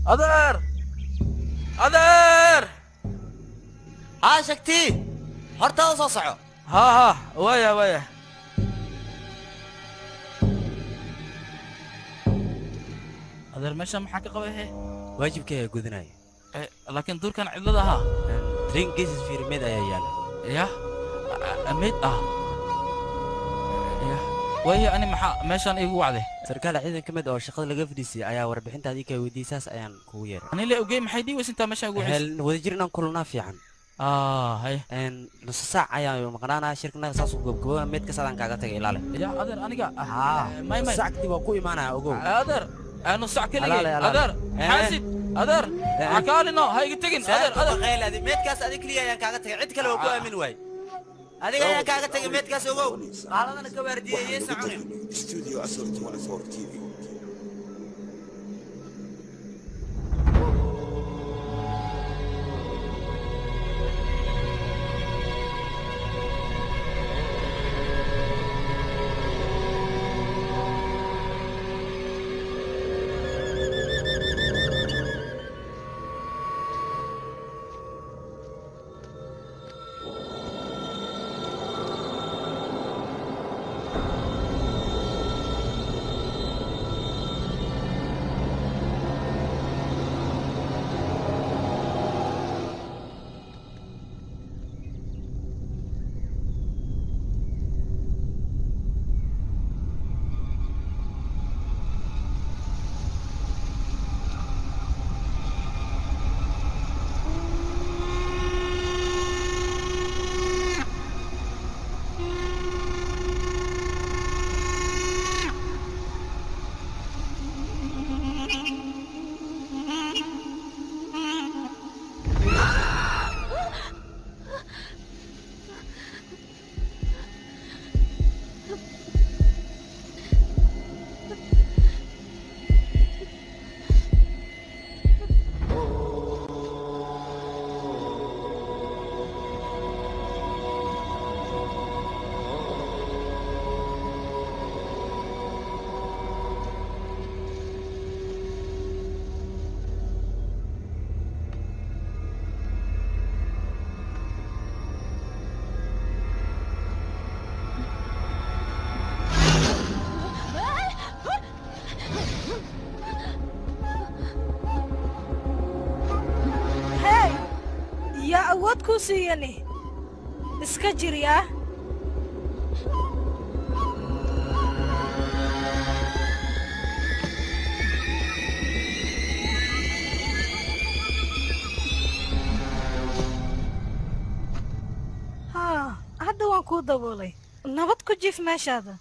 Adeer, adeer. Haa shagti, hortaada soo soco. Haa haa, waaya waaya. Adeer, meesha maxaa ka qabay he? Waajibkay ayaa gudanaya. Laakiin duurkan cidlada ahaa. Train geesis fiirimeed ayaa yaala. Ya, mid ah ya waayo, ani maxaa meeshaan iigu wacday? Sarkaal ciidan ka mid oo shaqada laga fadhiisay ayaa warbixintaadii ka weydiiyey, saas ayaan kugu yeeray. Ani la ogey maxay dhii weysintaa meeshaan igu wacaysa? Wadajir inaan kulannaa fiican. Hay. Nus saac ayaan maqnaanaa, shirkanaga saas u gabgabooba, meed kaas adaan kaaga tagay, ilaale. Ya adeer, aniga haa may may. Saac kadib waa ku imaanaya, ogow. Adeer, nus saac keligay. Alaale, alaale. Adeer, xaasid adeer, hakaalino ha iga tegin adeer, adeer. Meedkaas adiga keliya ayaan kaaga tagay, cid kale waa ku aamin waay. Adiga ayaan kaaga tagay meedkaas, ogow. Qaaladana ka waardiyay yeesa cunin. Studio Asal 24 TV. Awood kuu siiyani iska jir yaa. Haa, hadda waan kuu daboolay. Nabad ku jiif meeshaada.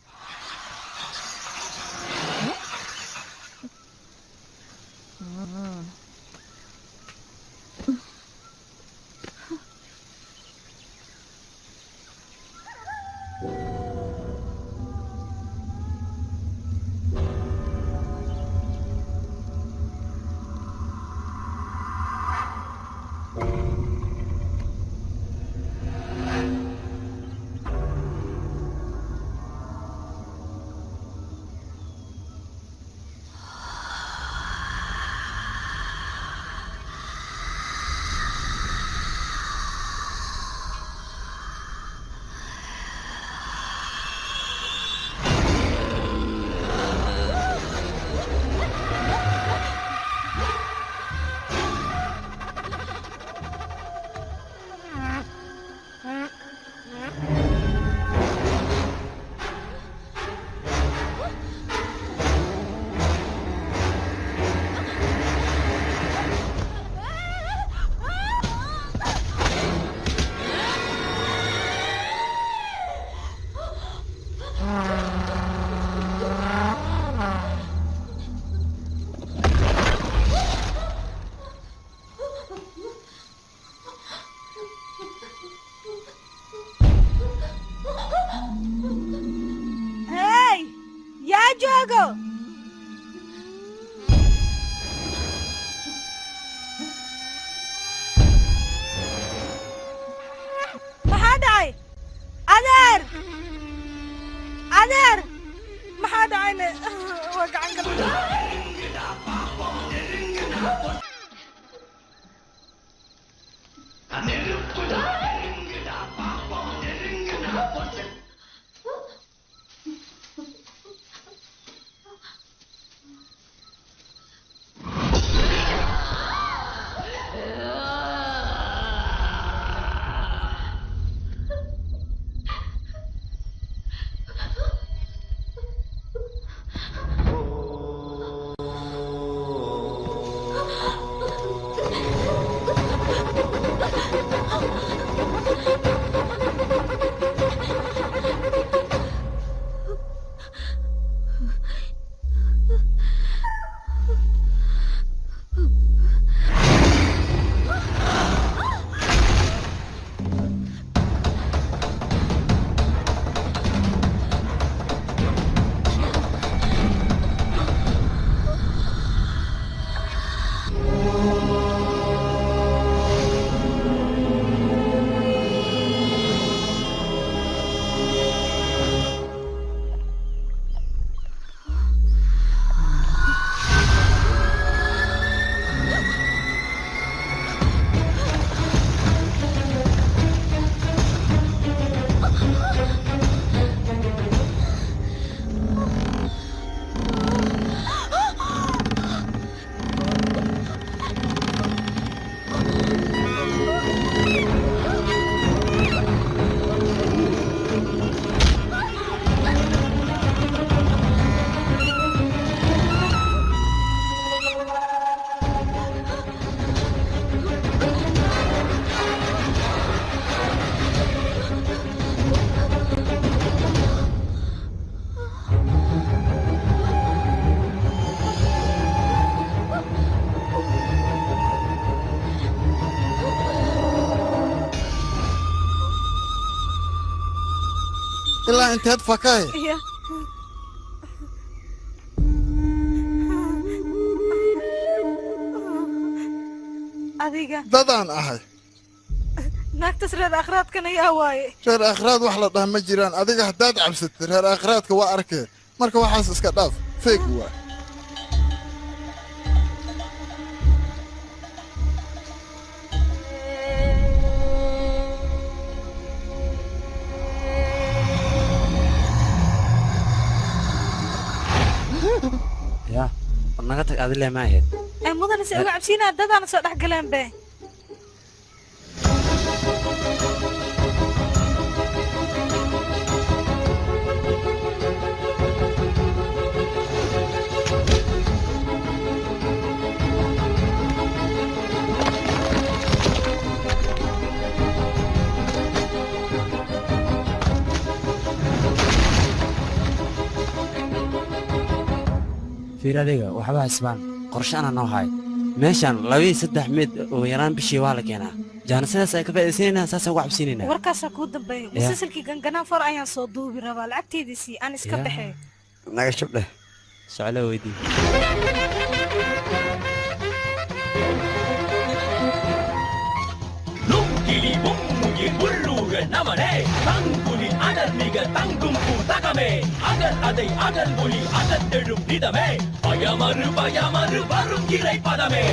Hey, yaa joogo? Maxaa dhacay? Adeer, adeer, maxaa dhacayne? Waa gacan gal. Ilaa inteed fakay? Ya. Adiga Dadaan ahay. Naagtas reer akhraadkan ayaa waaye. Reer akhraad wax la dhaha ma jiraan. Adiga haddaad cabsatid reer akhraadka waa arkee. Marka waxaas iska dhaaf, feeg waa. Ya naga tag, adile ma ahayd. Ee mudane, se uga cabsiinaa? Dadaana soo dhex galeen be. Fiir adiga waxba isbaan qorshe anaa noo haay meeshan 2 iyo 3 mid ugu yaraan bishii waa la keenaa jaana sidaas ay ka faa'iidaysanaynaa saasaan uga cabsiinaynaa. Warkaasaa kuu dambeeya. Ya. Musalsalkii Ganganaan for ayaan soo duubi rabaa, lacagteedii sii aan iska Ya. baxee. Naga shubdheh. Soclo weydii. நுங்கிலி பொம்முயிர் உள்ளூர நமனே தங்குலி அடர் மிக தங்கும் பூதகமே அகல் அதை அகல் ஒளி அகத்தெழும் நிதமே பயமறு பயமறு வரும் இறை பதமே.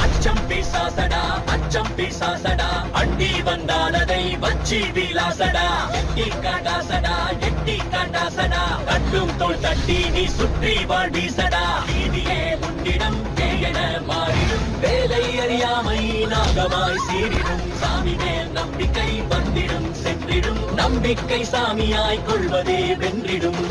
அச்சம் பிசாசடா அச்சம் பிசாசடா அண்டி வந்தானதை வச்சி விலாசடா எட்டி காண்டாசடா எட்டி காண்டாசடா கட்டும் தோள் தட்டி நீ சுற்றி வாழ் வீசடா வீதியே உன்னிடம் பேயென மாறிடும் வேலை அறியாமை நாகமாய் சீரிடும் சாமி மேல் நம்பிக்கை வந்திடும் சென்றிடும் நம்பிக்கை சாமியாய் கொள்வதே வென்றிடும்.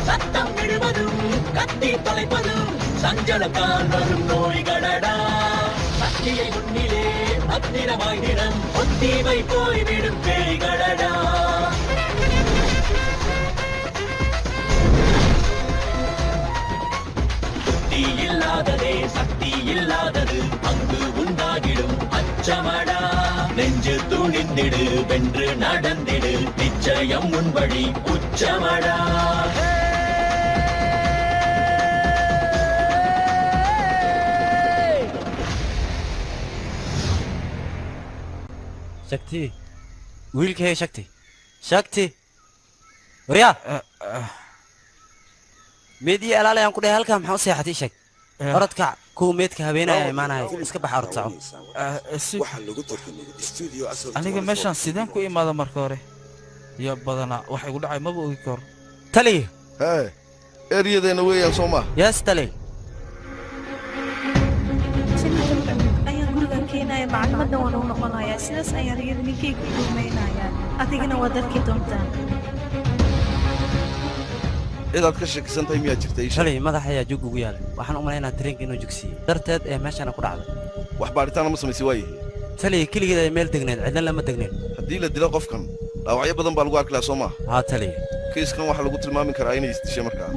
சத்தம் விடுவதும் கத்தி தொலைப்பதும் சஞ்சலத்தால் வரும் நோய்களடா சக்தியை உன்னிலே பத்திரமாய் தினம் ஒத்தீவை போய்விடும் பேய்களடா. புத்தி இல்லாததே சக்தி இல்லாதது அங்கு உண்டாகிடும் அச்சமடா நெஞ்சு துணிந்திடு வென்று நடந்திடு நிச்சயம் உன் வழி உச்சமடா. Shakti, wiilkay Shakti, Shakti, waryaa meedii alaalayaan ku dhahay halkaa maxaa u seexatay? Sheeg, orod kac, kuwa meedka habeenaya imaanaya, iska baxa, orod soco. Waxaa lagu tartamay studio Asal. Aniga meeshaan sideen ku imaada marka hore iyo badanaa wax igu dhacay maba ogi karo. Tali. Hee, eryadeena weeyaan soo maa? Yes, tali. Ayaan gurigan keenaya, macluumaadna waan u noqonayaa, sidaas ayaan riyada ninkayga u rumaynayaa, adigana waad arki doontaa. Cidaad ka shakisan tahay miyaa jirta ii sheeg? Shalay madax ayaa joog ugu yaalay, waxaan u malaynaa tareenka inuu jogsiiyey darteed ee meeshana ku dhacday. Wax baadhitaana ma samaysay waayahay? Tali, keligeed ay meel degneed, cidna lama degneed. Haddii la dilo qofkan dhaawacyo badan baa lagu arki lahaa soo maa? Haa, tali. Kiiskan waxaa lagu tilmaami karaa inay isdishay markaa.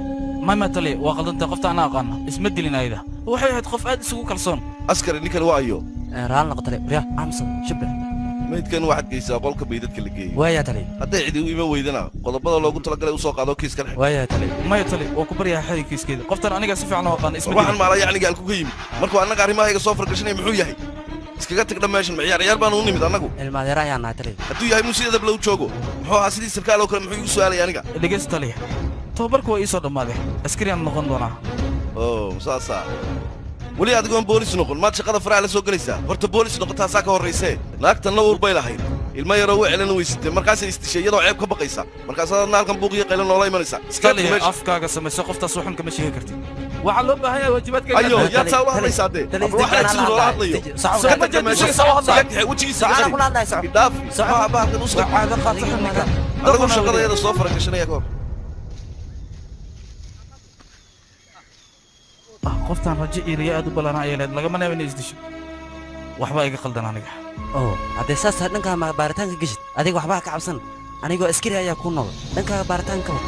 Maya tali, waa qaldantay, qofta anaa aqaana isma dilin, ayada waxay ahayd qof aad isugu kalsoon. Askari, ninkan waa ayo? Raal noqo tali, waryaa aamusan shibdhe. Maydkan waxaad geysaa qolka meydadka la geeyo. Waaya tali. Hadday cidi u iman weydana qodobada loogu talagalay usoo qaado kiiskan xig. Waaya tali. Maya tali, waa ku baryaha xadii kiiskeeda, qoftan aniga si fiican u aqaana isma waxaan maalaa yacniga alku ka yimid markuu annaga arrimahayga soo fargashanaya muxuu yahay? Iskaga tag dhan meeshan, ma ciyaar ciyaar baanu u nimid annagu? Ilmaadeer ayaan nahay tali. Hadduu yahay muu si edab la u joogo? Muxuu ahaa sidii sarkaal oo kale muxuu igu su'aalaya aniga? Dhegeysta tali, tababarku waa ii soo dhammaaday, askari aan noqon doonaa. Oo saasaa weli adigoon boolis noqon maad shaqada faraha la soo gelaysaa? Horta boolis noqotaasaa ka horraysee. Naagtanna uur bay lahayd, ilmo yaroo u celan weysatay, markaasay isdishay iyadoo ceeb ka baqaysa, markaasaad adna halkan buuq iyo qaylo noola imanaysa. Iska tali tag meesha. Afkaaga samayso, qoftaas waxun kama sheegi kartid, waxaa loo baahan yahay waajibaadka. Ayo, yaad saa ula hadlaysaa dee? Waxaad siduu noola hadlayo. Iska tag meesha. Iska kaxee, wejigiisa ka qari. Idhaaf maxaa bahalkan uska caado qaata xubninka. Anagu shaqadayada soo faragashanaya ka hor. Qoftaan rajo iyo riyo aad u ballanaa ayay leed, lagama yaabo inay isdisho, waxbaa iga qaldan aniga. Oo haddee saas tahay dhankaa ma baaritaanka geshid, adiga waxbaa ka cabsan, anigoo askari ayaa kuu nool, dhankaaga baaritaan ka wad.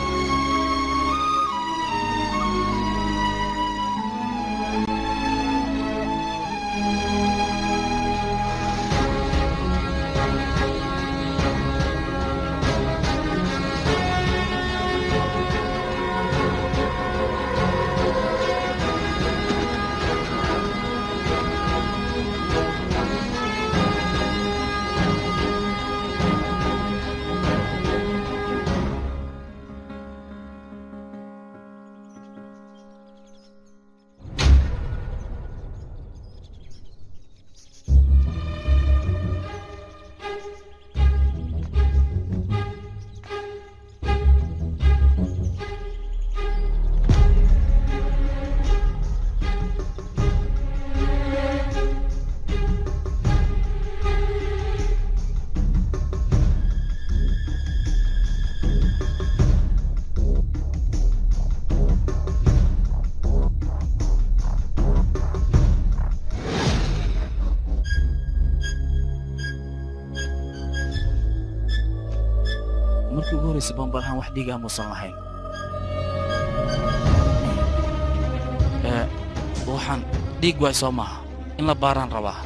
Markii ugu horreysay boonbalahan wax dhiig ah muusan lahayn. Waxaan dhiig waay soo maaha in la baaraan rabaa.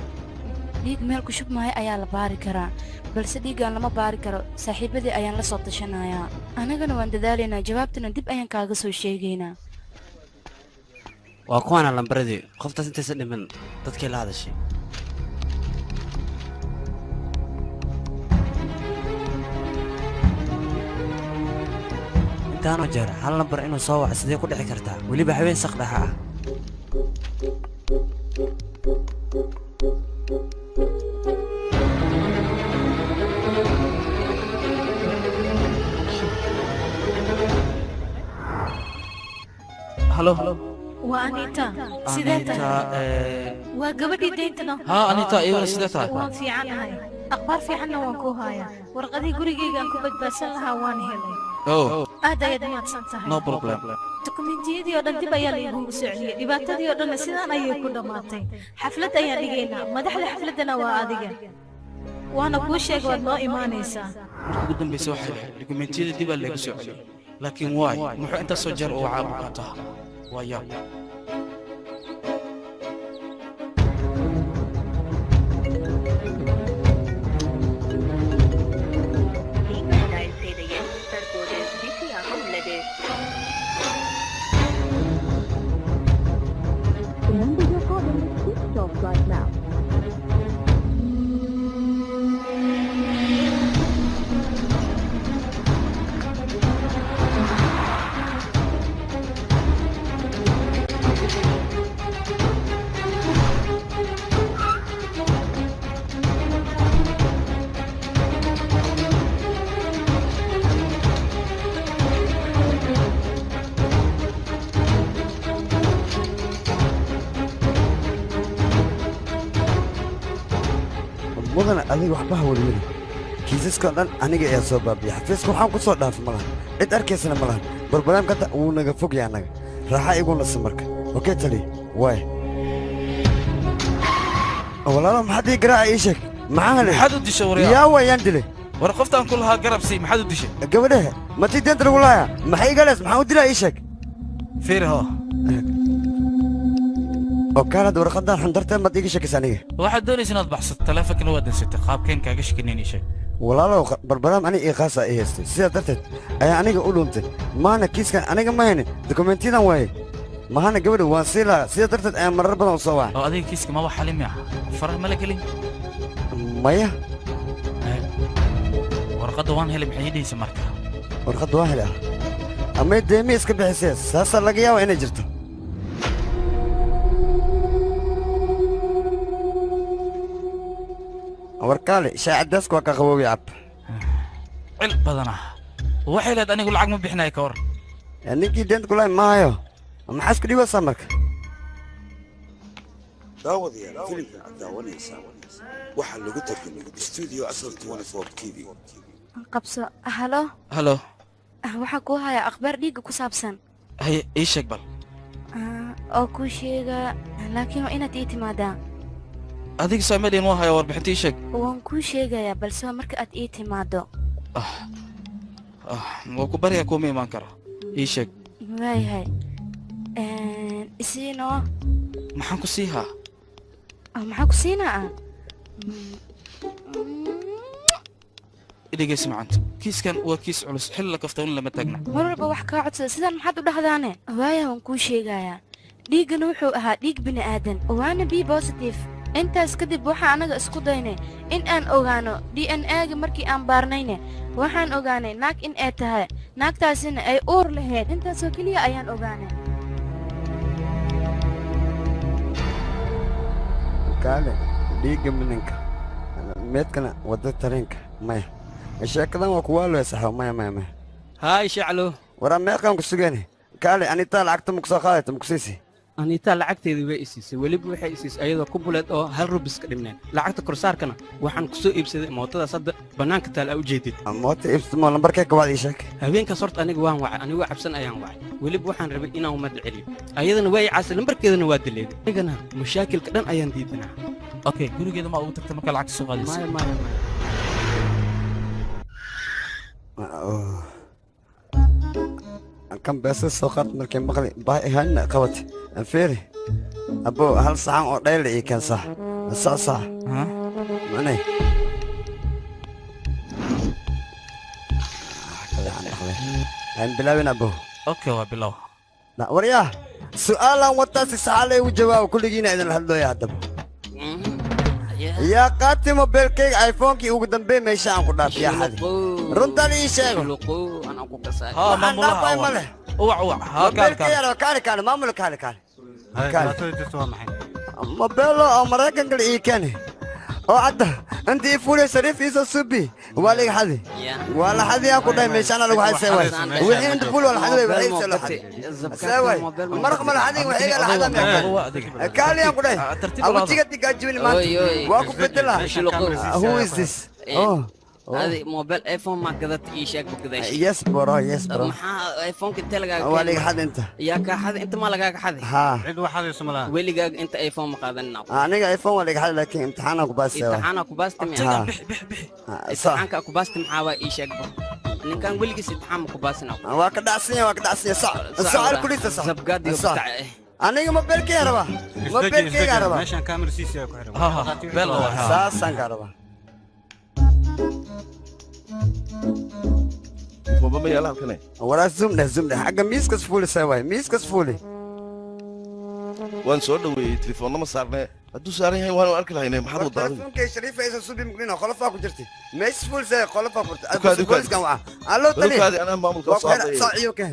Dhiig meel ku shubmaayo ayaa la baari karaa, balse dhiiggaan lama baari karo. Saaxiibadii ayaan la soo tashanayaa, annagana waan dadaalaynaa, jawaabtana dib ayaan kaaga soo sheegaynaa. Waa kuwaana lambaradii qoftaas intaysan dhiman dadkii la hadashay. Intaanoo jeer hal lambar inuu soo waco sidee ku dhici kartaa, weliba haween saqdhaxa ah? Halo. Waa Anita. Sidee tahay? Waa gabadhii deyntana. Haa Anita, iyaduna sidee tahay? Waan fiicanahay, akhbaar fiicanna waan ku hayaa. Warqadii gurigayga aan ku badbaadsan lahaa waan helay. Oh, aad ayaad mahadsan tahay. No problem. Dukumentiyadii oo dhan dib ayaa laigugu soo celiyey, dhibaatadii oo dhanna sidaan ayay ku dhammaatay. Xaflad ayaan dhigaynaa, madaxda xafladdana waa adiga, waana kuu sheega waad noo imaanaysaa. Markii ugu dambeysay waxay lahayd dukumentiyada dib aa lagu soo celiyey, laakiin waay muxuu intaasoo jeer u wacaa bukaantaha? Waa yaab. Mudan adiga waxba ha welweli, kiisaskao dhan aniga ayaa soo baabiya. Xafiiska waxaan ku soo dhaafay ma lahan, cid arkaysana ma lahan. Barbarnaamka hadda wuu naga fogya, annaga raaxa igu nasa marka. Okey tali waay walaalo, maxaad ii garaaca? Ii sheeg maxaa helay? Maxaad u dishay waryaa? Yaa waayaan dilay. War qoftaan ku lahaa garab sii, maxaad u dishay? Gabadhaha matii deenta lagu laaya maxay iga lees? Maxaan u dilaa? Ii sheeg. Fiiri hoo. Oo kaanad warqadan xun darteed maad iiga sheekaysa aniga? Waxaad doonaysa inaad baxsato, taleefonkana waad dansatay, qaabkeen kaaga shakinin? Ii sheeg. Walaalow, barbaraam aniga ii khaasa ii haystay, sidaa darteed ayaa aniga u dhuuntay. Maana kiiskan aniga ma haynin, dukumentiyadan waaye mahana gabadha waan sii lahaa, sidaa darteed ayaan marar badan u soo wacay. Oo adiga kiiska maba xalin miya? Faraha mala gelin? Maya. Warqadda waan helay maxay ii dhihaysa marka? Warqadda waan helay ah amay deemi iska bixisee, saasaa laga yaaba inay jirto. Warkaale shaay cadaaska waa ka qaboobi, cab. Cil badana waxay leed anigu lacag ma bixinayo ka war. Ninkii deenta kulahay ma hayo, maxaa isku dhibaysaa marka? Daawadayaal, filimkan aad daawanaysaa waxaa lagu tarjumay studio Asal 24 TV. Qabso. Halo. Halo. Waxaan kuu hayaa akhbaar dhiigga ku saabsan. Haye, ii sheeg bal. Oo kuu sheega, laakiin waa inaad ii timaadaa. Adiga Soomaaliyan waa hayaa warbixinta, ii sheeg. Waan kuu sheegayaa, balse waa marka aad ii timaado. Waa ku baryaa, kuuma imaan karo, ii sheeg. Waayahay, isiinoo. Maxaan ku siihaa? Maxaan ku siinaa? Dhegeysi macanta, kiiskan waa kiis culus, xilli la kafta in lama taagna. Mar walba wax kaa codsada sidaan maxaad u dhahdaane? Waaya, waan kuu sheegayaa. Dhiiggana wuxuu ahaa dhiig bini aadan, waana B positive. Intaas kadib waxaa annaga isku daynay in aan ogaano d n a-ga. Markii aan baarnayne waxaan ogaanay naag in ay tahay, naagtaasina ay uur lahayd. Intaasoo keliya ayaan ogaanay. Kaale dhiigga mininka meedkana wadda tareenka maya, sheekadan waa kuwaalooya saxo. Maya maya maya. Haay shaclo. Waraa meeqaan ku sugeene? Kaale anitaa lacagta maku soo qaadayta makusiisi? Anitaa lacagteedii way isiisay, weliba waxay isiisay ayadoo ku buleed oo hal rubis ka dhimneen. Lacagta korsaarkana waxaan ku soo iibsaday mootadaas hadda bannaanka taal aa u jeedid. Moota iibsatmo? Lambarkee gabaad ii sheeg. Habeenkaas horta aniga waan wacay, anigoo cabsan ayaan wacay. Weliba waxaan rabay inaan umad celiyo, ayadana waa i caasay, lambarkeedana waa dileeday. Anigana mashaakilka dhan ayaan diidanaa. Okay, gurigeeda ma ugu tagta markaa lacagta soo qaadaysa? Maya maya maya. Kan beesa soo qaad markay maqli baa ihaanna qabat fiiri abo hal saxan oo dhayl ii keen sax sax sax manay aan bilaabin abo okay waa bilow waryaa su'aalaan wataa si saxa laygu jawaabo kulligiina idin hadlooya haddaba yaa qaati mobeelkayga iphonekii ugu dambeey meesha aan ku dhaafiya xadi runtaan ii sheego waxaan dhaafay ma leh mobeelkayga kaali kaali maamul kaali kaali mobeelo oo maraykanka la ii keeni oo cadda inta ii fuulay sariif iisoo subi waa la iga xadi waa la xadi aan ku dhahay meeshaana lagu xadi see waay wixii inta fuul waa la xadi waay wixii la xadi see waay maraq ma la xadi wixii la xadi miyaa kaali aan ku dhahay abujiga digaajibin maanta waa ku bedela who is this oh هذه موبايل ايفون ما قدرت ايشك بقداش yes bro yes bro maxaa iPhone-ka inta lagaaga waa liga xad inta yaa ka xad inta ma lagaaga xad ha cid wax xadayso malaha weligaaga inta iPhone ma qaadanina aniga iPhone waa liga xad laakiin imtixaanaan ku baastay imtixaanaa ku baastay imtixaanka ku baastay maxaa waa ii sheeg ninkan weligiis imtixaan ma ku baasina waa ka dhacsan yahay waa ka dhacsan yahay sax su'aal kulisa sax zabgaad iyo bitac aniga mobeelkayga rabaa mobeelkayga rabaa meeshan kaamira CC ku xiran saasaan ka rabaa Waba ma yaala halkan waraa zoom dheh zoom dheh xagga miiskas fuuli see waay miiskas fuuli waan soo dhaweeyey telefoonna ma saarne hadduu saaran yahay waanu arki lahaynay maxaad wadaa adigu telefonkay shariifa aysan subi muqlina qolofaa ku jirtay meesha fuuli see qolofaa ku jirtay booliskan waca allo tali ukaadi anaa maamulka soo hadlaya saaciyo ka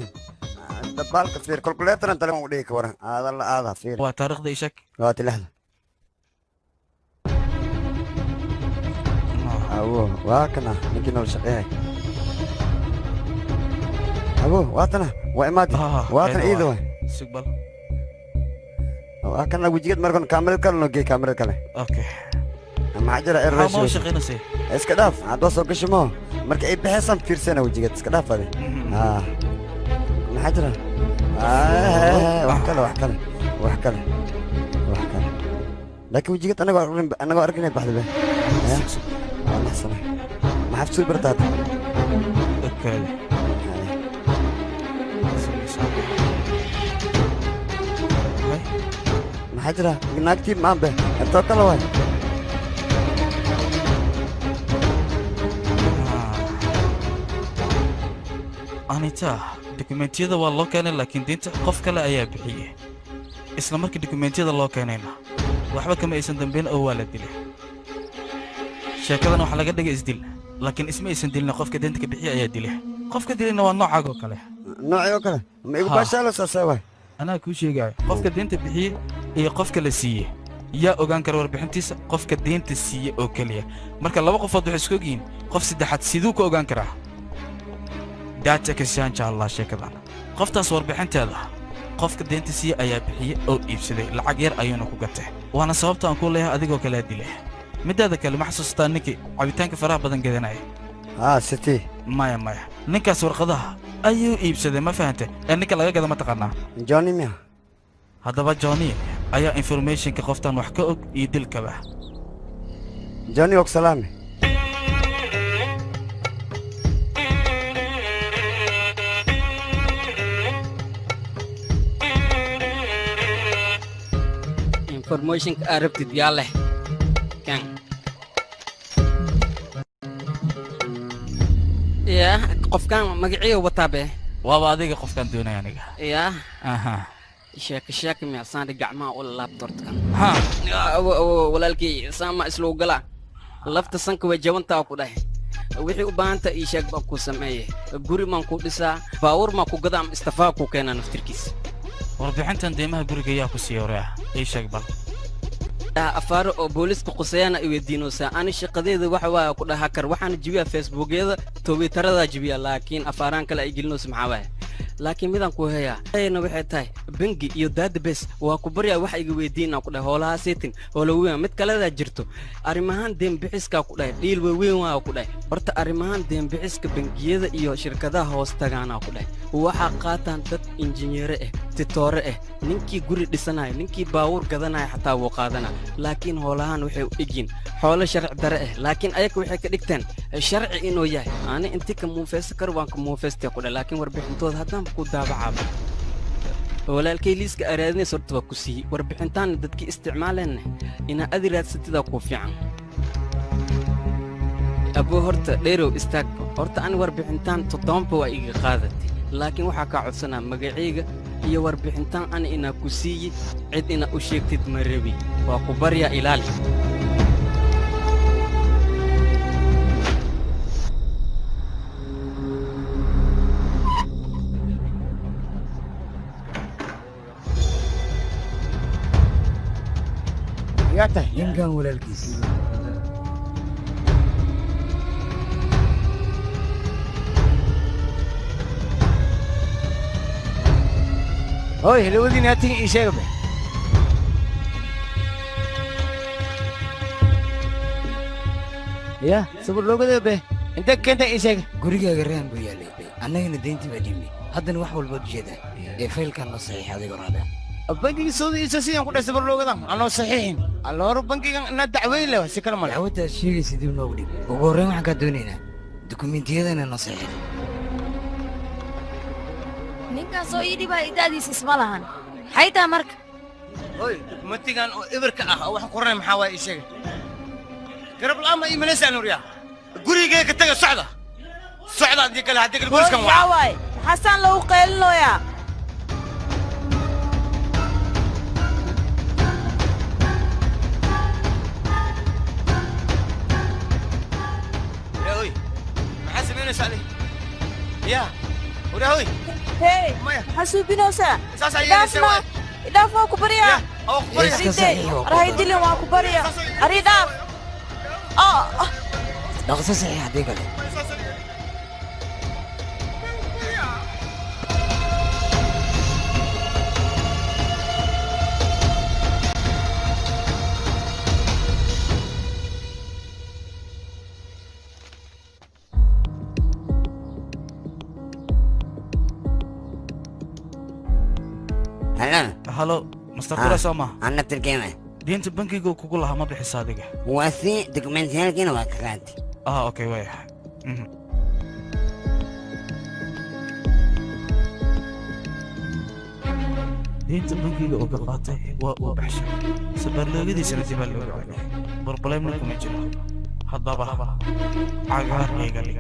dabaalka fiir kalkuleetaran telefoon u dhigi ka waran aada la aada fiir waa taariikhda ishak 26 awo waa kana ninkii nool shaqeeyay abo waatana waa imaadi waatana iida waay sugbal waa kana wejigad markan kaamirad kale noo geey kaamirad kale okay maxaa jira ma u shaqeynaysa iska dhaaf haddoo soo gasho maho marka ay bixaysaan fiirsana wejigad iska dhaaf adi maxaa jira wax kale wax kale wax kale wax kale laakiin wejigad anagoo arkinay baxda be waa naxsana maxaad soo bartaad okay maxaa jira naagtii maanbe intoo kale waay anita dukumentiyada waa loo keenay laakiin diinta qof kale ayaa bixiyey isla markii dukumentiyada loo keenayna waxba kama aysan dambeyn oo waa la dilay sheekadan waxaa laga dhigay isdil laakiin isma aysan dilin qofka deynta ka bixiya ayaa dilay qofka dilayna waa noocaaga oo kale noocii oo kale ma igu baashaalaysaa see waay anaa kuu sheegaayo qofka deynta bixiyey iyo qofka la siiyey yaa ogaan kara warbixintiisa qofka deynta siiye oo keliya marka laba qofood waxay isku ogyihiin qof saddexaad siduu ku ogaan karaa daata kasaan jaallah sheekadan qoftaas warbixinteeda qofka deynta siiye ayaa bixiyey oo iibsaday lacag yar ayuuna ku gatay waana sababta aan ku leeyahay adigoo kalea dilay midaada kale ma xasuustaa ninkii cabitaanka faraha badan gadanaya haa city maya maya ninkaas warqadaha ayuu iibsaday ma fahantay ee ninka laga gada ma taqaanaa johnny miya haddaba johnny ayaa informationka qoftan wax ka og iyo dilkaba johnny og salaame informationka aad rabtid yaa leh kan yaa qofkan magaciyo wataa be waaba adiga qofkan doonaya aniga yaa aha sheeka sheeka miya saandi gacmaha ula laabta horta kan walaalkii saama isluu galaa lafta sanka way jabantaa ku dhahay wixii u baahanta ii sheeg baa kuu sameeye guri maan ku dhisaa baawur maan ku gadaa ama istafaa kuu keenaa naftirkiisa warbixintan deymaha guriga yaa ku siiya horea ii sheeg bal afaaro oo booliska quseeyana i weydiinaysaa ani shaqadeeda waxa waa ku dhaha kar waxaana jibiyaa facebookyada twitterada jibiyaa laakiin afaaraan kale ay gelinayso maxaa waaye laakiin midaan ku hayaa ayna waxay tahay bangi iyo database waa ku baryaa wax iga weydiinaa ku dhahay hoolaha seetin hoola weyn mid kaledaa jirto arrimahan deenbixiskaa ku dhahay dhiil waaweyn waa ku dhahay horta arrimahan deenbixiska bangiyada iyo shirkadaha hoos tagaanaa ku dhahay waxaa qaataan dad injineere ah titoore ah ninkii guri dhisanaya ninkii baawur gadanaya xataa wuu qaadanaa laakiin hoolahan waxay u egyiin xoolo sharci dare ah laakiin ayaga waxay ka dhigteen Sharci inuu yahay ani inti ka muufeysan karo waan ka muufeystay ku dha, laakiin warbixintooda haddaan ku daabacaaba walaalkay liiska araadinaysa horta waa ku siiyey warbixintaana dadkii isticmaaleenna inaa adi raadsatidaa kuu fiican. Abuu horta dheerow istaag horta ani warbixintaan 7ba waa iga qaadatay, laakiin waxaa kaa codsanaa magacayga iyo warbixintaan ani inaa ku siiyi cid inaa u sheegtid ma rabi, waa ku baryaa ilaali. Yaa tahay ninkan walaalkiis? Hoy, labadiina hatin ii sheega be. Ya, sabir loogada be. Inta keenta ii sheega. Gurigaaga rahan buu yaalay be, annagana deyntii baa dhiibnay, haddana wax walbaad ujeedaa ee faylkan noo saxiix adigoo raada. Bankiga sooda iisa sidaan ku dhahay sabir loogadan anoo saxiixin. Allooro bankigan inaa dacweyn leh si kale male. Dacwadda aad sheegaysa dib noogu dhib. Ugu horreyn waxaan kaa doonaynaa dukumentiyadana noo saxiixdo. Ninkaas oo ii dhibaa idaadiisa isma lahan, maxay tahay marka? Hoy, dukumentigan oo ibirka ah oo waxaan qoranay maxaa waay ii sheega. Garab la'aan ma ii malaysaa Nuuriya? Gurigayga ka taga, socda. Socda haddii kale, haddii kale booliiskan Hooy, yaa waay, maxaasaan loogu qaylinooyaa? Hoy, maxaa samaynaysaa adiga? Yaa, hoy. Hey, maxaa suubinaysaa? Saas ayaa yeelaysaa waay. Idhaaf, waan ku baryaa. Oo ku baryaa. Iska saxiix oo ku Arhay dilin, waan ku baryaa. Ari dhaaf. Ah, dhaqso saxiix haddii kale. Halo Mr. Kura, soo maha? Anna tirkeena. Deynta bankiga uu kugu lahaa ma bixisa adiga? Waa si dokumentiyaalkiina waa ka qaatay. Ah, okay, waaya. Deynta bankiga uu ka qaatay waa uu baxshay, sabarloogadiisana dibaa looga celiyay, barbalemna kuma jiro. Haddaba cagaarkayga dhig.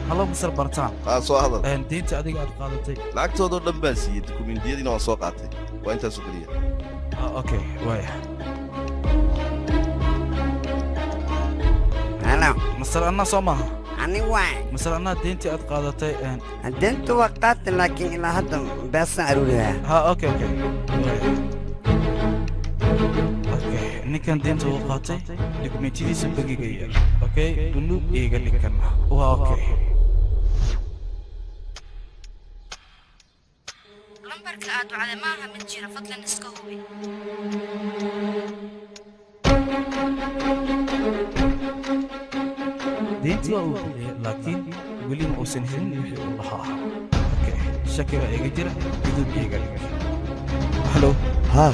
Halo Mr. Bartaan. Aa, soo hadal. Deynta adiga aad qaadatay lacagtoodoo dhan baan siiyey, dukumentiyadiina waan soo qaatay, waa intaasoo keliya. Ah, okay, waaya. Halo. Mr. Anna soo maaha? Ani waay. Mr. Anna, deyntii aad qaadatay Deyntu waa qaatay, laakiin ilaa hadda beesaan aruuriyaa. Ha, okay, okay, waaya. Okay, ninkan deynta uu qaatay dukumentiyadiisa bangiga yaal. Okay, buluug iiga dhig kana waa okay. Lambarka aad wacday ma aha mid jira, fadlan iska hubi. Deyntii waa uu bixiyey, laakiin weli ma uusan helin wixii uu lahaa. Okay, shaki baa iga jira, guduud iiga dhig. Halo. Ha.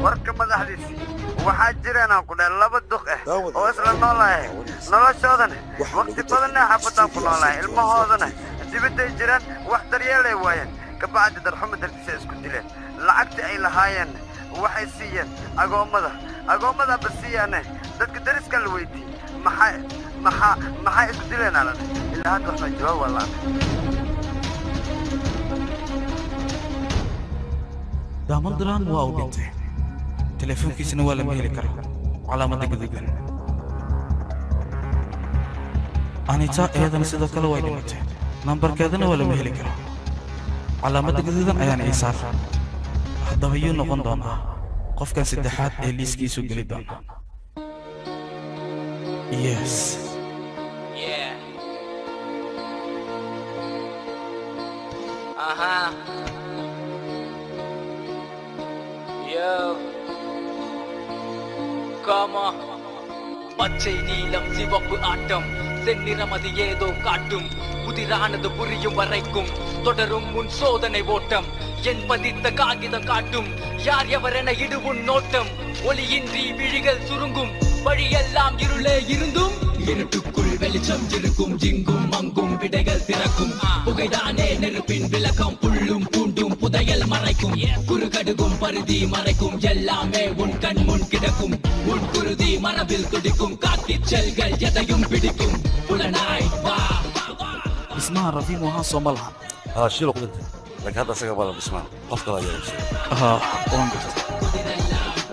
Warka madaxdiisi waxaa jiraan aan ku dhahay laba duq ah oo isla noolahay, noloshoodana waqti badanna xaafadaan ku noolahay, ilmahoodana dibadday jiraan, wax daryeelay waayeen. Kabacdi darxumo dartiisa isku dileen. Lacagtii ay lahaayeen waxay siiyeen agoommada, agoommadaaba siiyaane dadka dariska la weydiiyey maxay maxaa maxay isku dileen alale, ilaa hadda waxna jawaab waa la'aan. Daamadaran waa uu dhintay, telefoonkiisana waa lama heli karaa calaamadda gaduudan. Anita iyadana sidoo kale way dhimatay, Nambarkeedana waa lama heli karo. Calaamadda gaduudan ayaana ii saaran. Haddaba yuu noqon doonaa qofkan saddexaad ee liiskiisu geli doona. Yes. Yeah. Uh-huh. Yo. Come on. பச்சை நீலம் சிவப்பு ஆட்டம் செந்நிறம் அது ஏதோ காட்டும் புதிரானது புரியும் வரைக்கும் தொடரும் உன் சோதனை ஓட்டம் என் பதித்த காகிதம் காட்டும் யார் எவரென இடுவுன் நோட்டம் ஒளியின்றி விழிகள் சுருங்கும் வழியெல்லாம் இருளே இருந்தும் இருட்டுக்குள் வெளிச்சம் இருக்கும் இங்கும் அங்கும் விடைகள் திறக்கும் புகைதானே நெருப்பின் விளக்கம் புல்லும் பூண்டும் புதையல் மறைக்கும் குறுகடுகும் பருதி மறைக்கும் எல்லாமே உன் கண் முன் கிடக்கும் உன் குருதி மரபில் துடிக்கும் காக்கிச் செல்கள் எதையும் பிடிக்கும் புலனாய் வா. Dhismaha Rafiim waxaa soo ma lahan. Haa, shil ku dhintay, laakiin hadda isaga baa la dhismaa, qof kale ayaa iibsaday. Haa, waan gartay.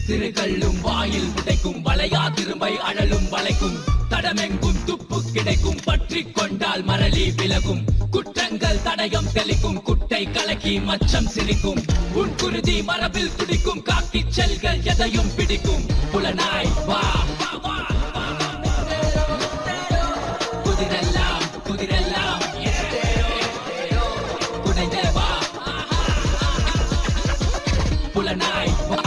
சிறுகல்லும் வாயில் உடைக்கும் வளையா திரும்பை அழலும் வளைக்கும் தடமெங்கும் துப்பு கிடைக்கும் பற்றி கொண்டால் மரளி விலகும் குற்றங்கள் தடயம் தெளிக்கும் குட்டை கலக்கி மச்சம் சிரிக்கும் உன் குருதி மரபில் துடிக்கும் காக்கிச் செல்கள் எதையும் பிடிக்கும் புலனாய் வா. குதிரெல்லாம் குதிரெல்லாம் குடைந்தே வா புலனாய் வா.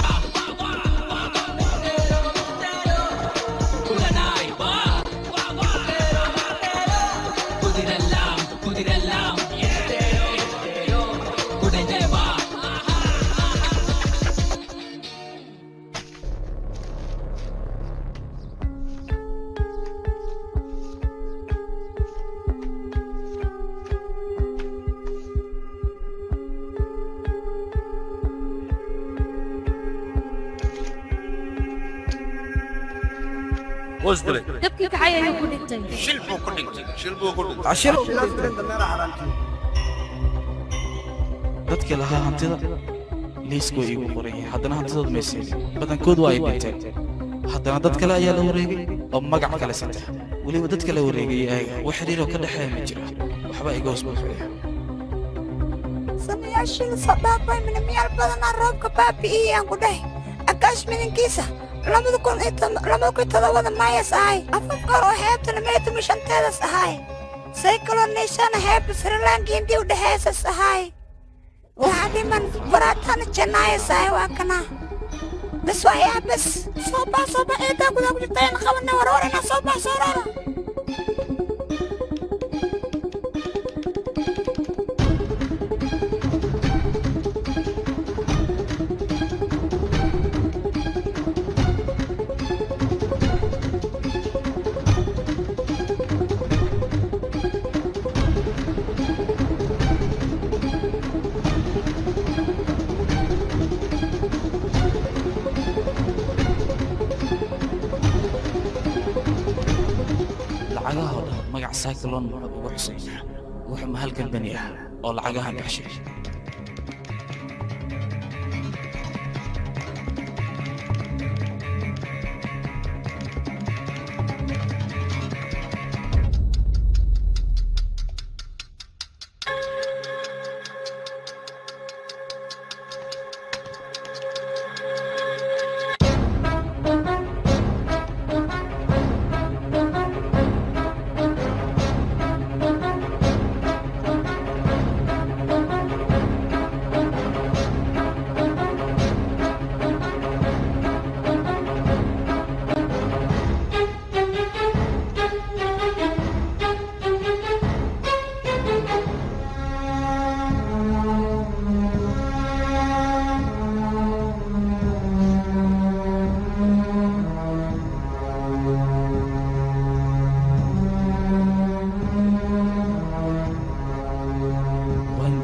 Dabkii kacay ayuu ku dhintay. Shil buu ku dhintay. Shil buu ku dhintay. Dadkii lahaa hantida liisku way iigu qoran yihiin, haddana hantidoodu may siinin, badankood waa ay dhinteen. Haddana dad kale ayaa la wareegay oo magac kale sita. Weliba dadka la wareegay ayaga wax xiriir oo ka dhexeeya ma jiro, waxba iga hoos buuxaya. Sanayaashii la soo dhaafay minamiyaal badanaa roobka baabi'iyey aan ku dhahay akaash midankiisa 2007 maayas ahay afafka oo xeebtana meetuma shanteedas ahay saykalooneysana xeebta Sri Lanka intii u dhexeysas ahay waxaa dhiman faraatana jannaayas ahay waa kana bas waayaa bas soo bax soo bax eedaa gudaa ku jirta ayaan qabanay warwarina soo bax soo rara. Lacagaha oo dhan magac Cyclone muxuu ugu xusay? Wuxuu ma halkan bani ah oo lacagahan baxshay?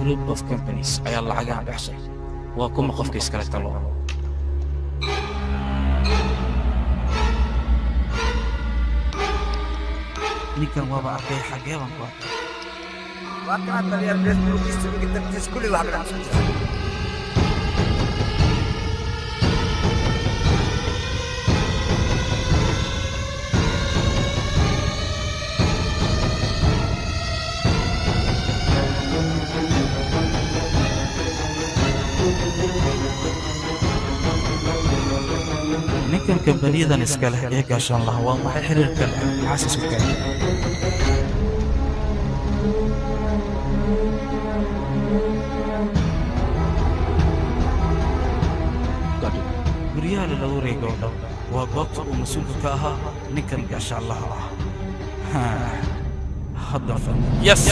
Group of companies ayaa lacagahan baxshay. Waa kuma qofka iskale talo? Ninkan waaba arkay, xagee baan ku arkay? Waa kana taliya, Facebookiisa, dartiis kulli wax ka dhacsan jira. Ninkan kambaniyadan iska leh ee gaashaan laha, waa maxay xiriirka leh? Maxaas isku keenay? Guryaha lala wareega oo dhan waa goobta uu mas-uulka ka ahaa ninkan gaashaanlaha ah. Ha, hadda fahmay. Yes.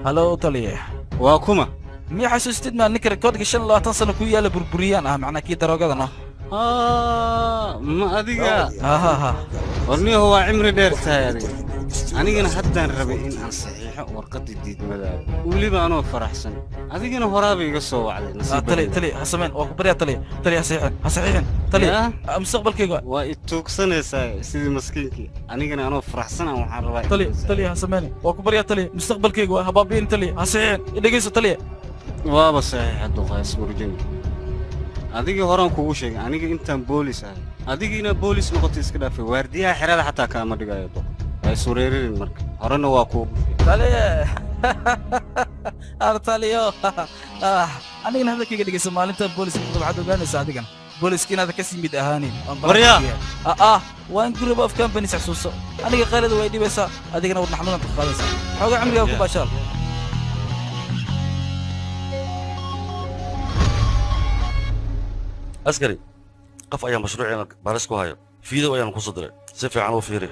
Halo taliye. Waa kuma? Miya xasuustid maa ninka rikoodhka 25 sano ku yaala burburiyaan ah, macnaa kii daroogadan ah? Ma adiga? Ha. Warniyahu, waa cimri dheer tahay adiga. Anigana haddaan rabay in aan saxiixo warqaddii diidmadaada, weliba anoo faraxsan. Adigana horaaba iga soo wacday. Ah, tali, tali, ha samayn, waa ku baryaa tali, tali, ha saxiixin, ha saxiixin tali. Yaa? Ah, mustaqbalkayga. Waa i tuugsanaysaa sidii maskiinkii. Anigana anoo faraxsan aan waxaan rabaa. Tali, tali, ha samayn, waa ku baryaa tali, mustaqbalkayga waa habaabiin tali, ha saxiixin, i dhegeyso tali. Waaba saxiixa, duqa ismurjini. Adigii horaan kugu sheegay, aniga intaan boolis ahay, adiga inaad boolis noqoto iska dhaafay, waardiyaha xerada xataa kaama dhigayo, duqa. Waa iswareeririn marka horena waa kuugu sheegay. Taliye, ar taliyo. Ah, anigana hadalkayga dhegeyso, maalinta booliska waxaad ogaanaysaa adigan booliska inaad ka sii mid ahaanin. Waan Waryaa! Ah ah, waa in group of companies xasuuso. Aniga qaylada way dhibaysaa, adigana wadna xanuunaad ku qaadaysaa, xoogaa cimrigaa ku baashaal. Askari, qof ayaa mashruuceena baaris ku hayo. Fiidow ayaan kusoo diray, si fiican u fiiri.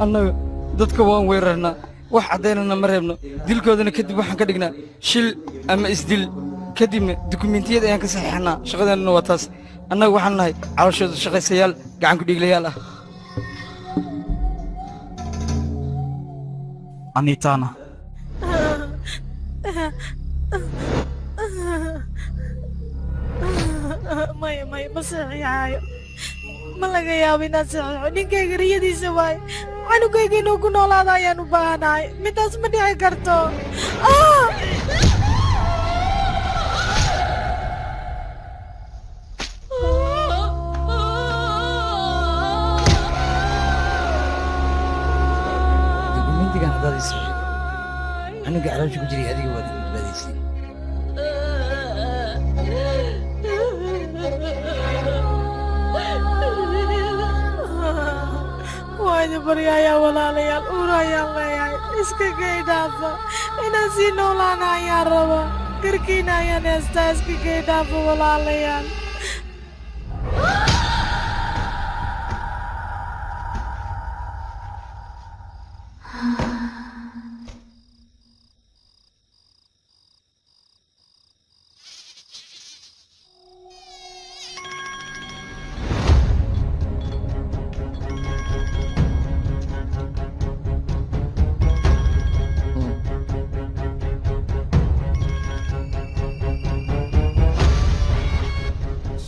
Annaga dadka waan weerarnaa, wax caddaynana ma reebno. Dilkoodana kadib waxaan ka dhignaa shil ama isdil, kadibna dukumentiyada ayaan ka saxiixnaa. Shaqadeennuna waa taas. Annaga waxaan nahay calooshooda shaqaysayaal gacan ku dhiiglayaal ah. Anitana Maya, maya, ma saxiixaayo. Ma laga yaabo inaad saxiixo. Ninkayga riyadiisa waaye, canugayga inuu ku noolaado ayaan u baahanahay. Midaas ma dhici karto. Ah! Dukumentigan haddaad ii saxiixdo, canuga caloosha ku jiray adiga waad badbaadaysay. Waa idin baryayaa walaalayaal, uur ayaan leeyahay, iska gay dhaafa. Inaan sii noolaana ayaan rabaa, garkiina ayaan heystaa, iska gay dhaafa walaalayaal.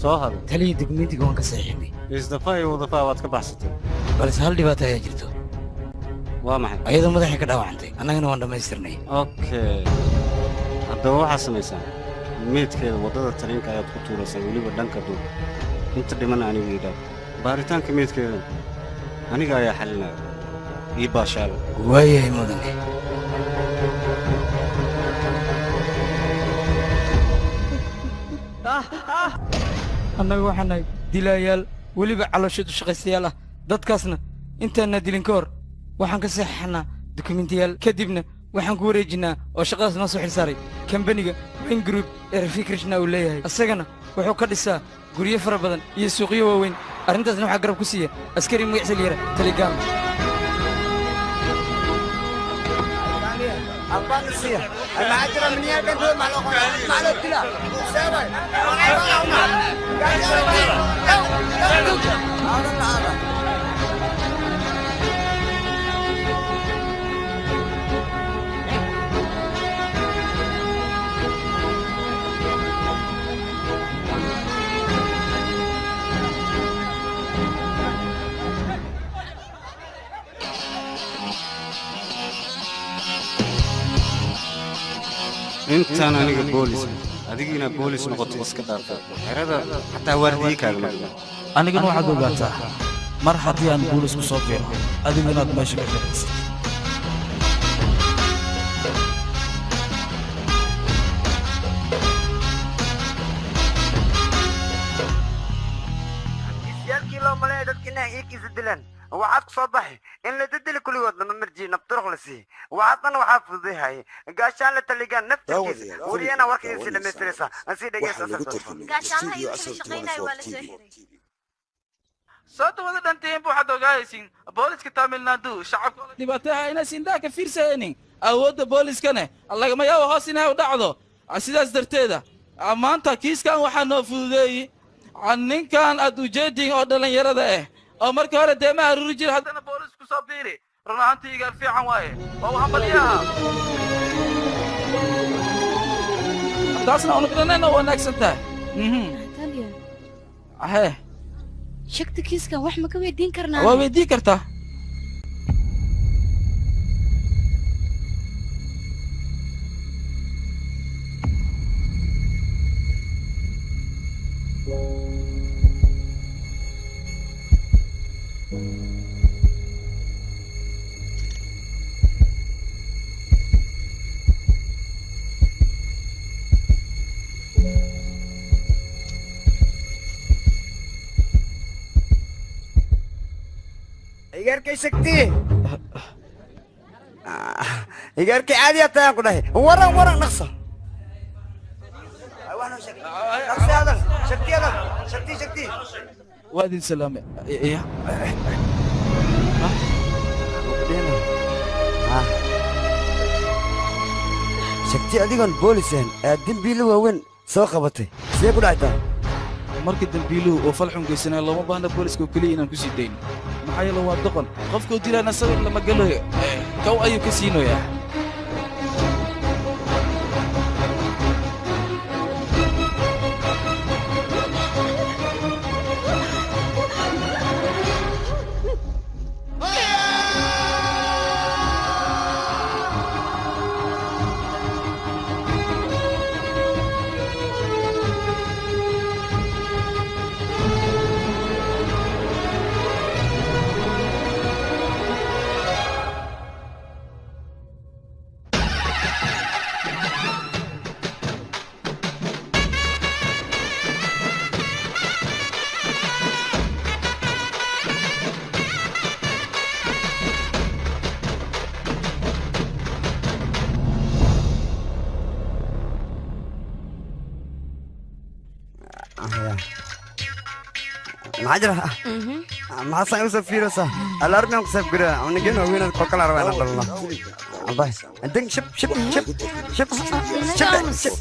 Soo hadal. Taliya, dukumentiga waan ka saxiixnay. Isdafa iyo wadafaa waad ka baxsatay. Balse hal dhibaato ayaa jirto. Waa maxay? Ayadoo madaxay ka dhaawacantay, annagana waan dhammaystirnay. Okay, haddaba waxaad samaysaa, meydkeeda waddada tareenka ayaad ku tuuraysaa, weliba dhanka duur. Inta dhiman anigu idhaaf. Baaritaanka meydkeeda aniga ayaa xalinaya. Ii baashaala. Waayahay mudane. Annaga waxaan nahay dilaayaal, weliba calooshoodu shaqaystayaal ah. Dadkaasna intaanna dilin ka hor waxaan ka saxiixnaa dukumentiyaal, kadibna waxaan ku wareejinnaa oo shaqadaas noo soo xilsaaray kambaniga Wayne Group ee Rafi Krishna uu leeyahay. Isagana wuxuu ka dhisaa guryo fara badan iyo suuqyo waaweyn. Arrintaasna waxaa garab ku siiya askari magaciisa la yidhaah Telegram. Intaan aniga boolis, adigiina boolis noqotay iska dhaafa. Xerada xataa waardiye kaagama dhigan. Anigana waxaad ogaataa, mar haddii aan boolis ku soo biiro, adigu inaad meesha ka shaqaysid. Isyaalkii loo maleeya dadka inay iikiisa dilaan, waxaad ku soo baxay in la dadili kulligood lama marjiyo, nabturuq la siiyey. Waxaasna waxaa fududahay gaashaan la taligaan naftirkiisa. Wariyana warkiisa dhamaystiraysa aan sii dhegeysta. Gaashaanaha iyo kala shaqaynaya waa la soo xiray. Soo wada dhantiin waxaad ogaaysiin booliska Tamil Nadu shacabka dhibaataha inaysan indhaha ka fiirsaynin. Awoodda booliskane lagama yaabo hoos inay u dhacdo. Sidaas darteeda maanta kiiskan waxaa noo fududeeyey ninkan aad ujeedin oo dhallinyarada ah oo markii hore deemaha aruuri jira, haddana boolisku soo biiri. Run ahaantii igaar fiican waaye, waa u hambalyaha taasna unugdhanayna wanaagsan tahay. Taliya, Hee. Shagta kiiskan wax ma ka weydiin karnaa? Waa weydiin kartaa. Igaarkay Shakti, igaarkay caadiya tayaan ku dhahay. Waran, waran, dhaqso dhaqso, hadal Shakti, hadal Shakti, Shakti. Waa idin salaame. Ya. Shakti adigoon booliseen aad dembiilo waaweyn soo qabatay sidee ku dhactaa? Marka dembiiluhu oo fal xun geysanaya looma baahna booliska oo keliya inaan ku sii dayno, maxaa yeele waa doqon. Qofkuu dilaana sawir lama galayo, kow ayuu ka siinayaa. Maxaa jira? Maxaa saan usoo fiiraysaa? Alarmiyan ku safgiraa anigan haweenaad kokala rabaa inaan dhalno. Abay deng shib shib shib shib shib shib.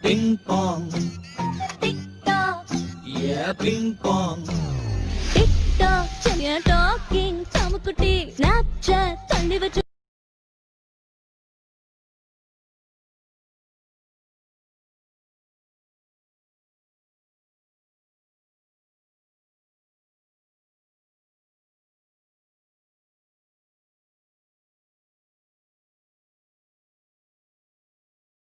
Ping pong. Tick tock. Yeah, ping pong.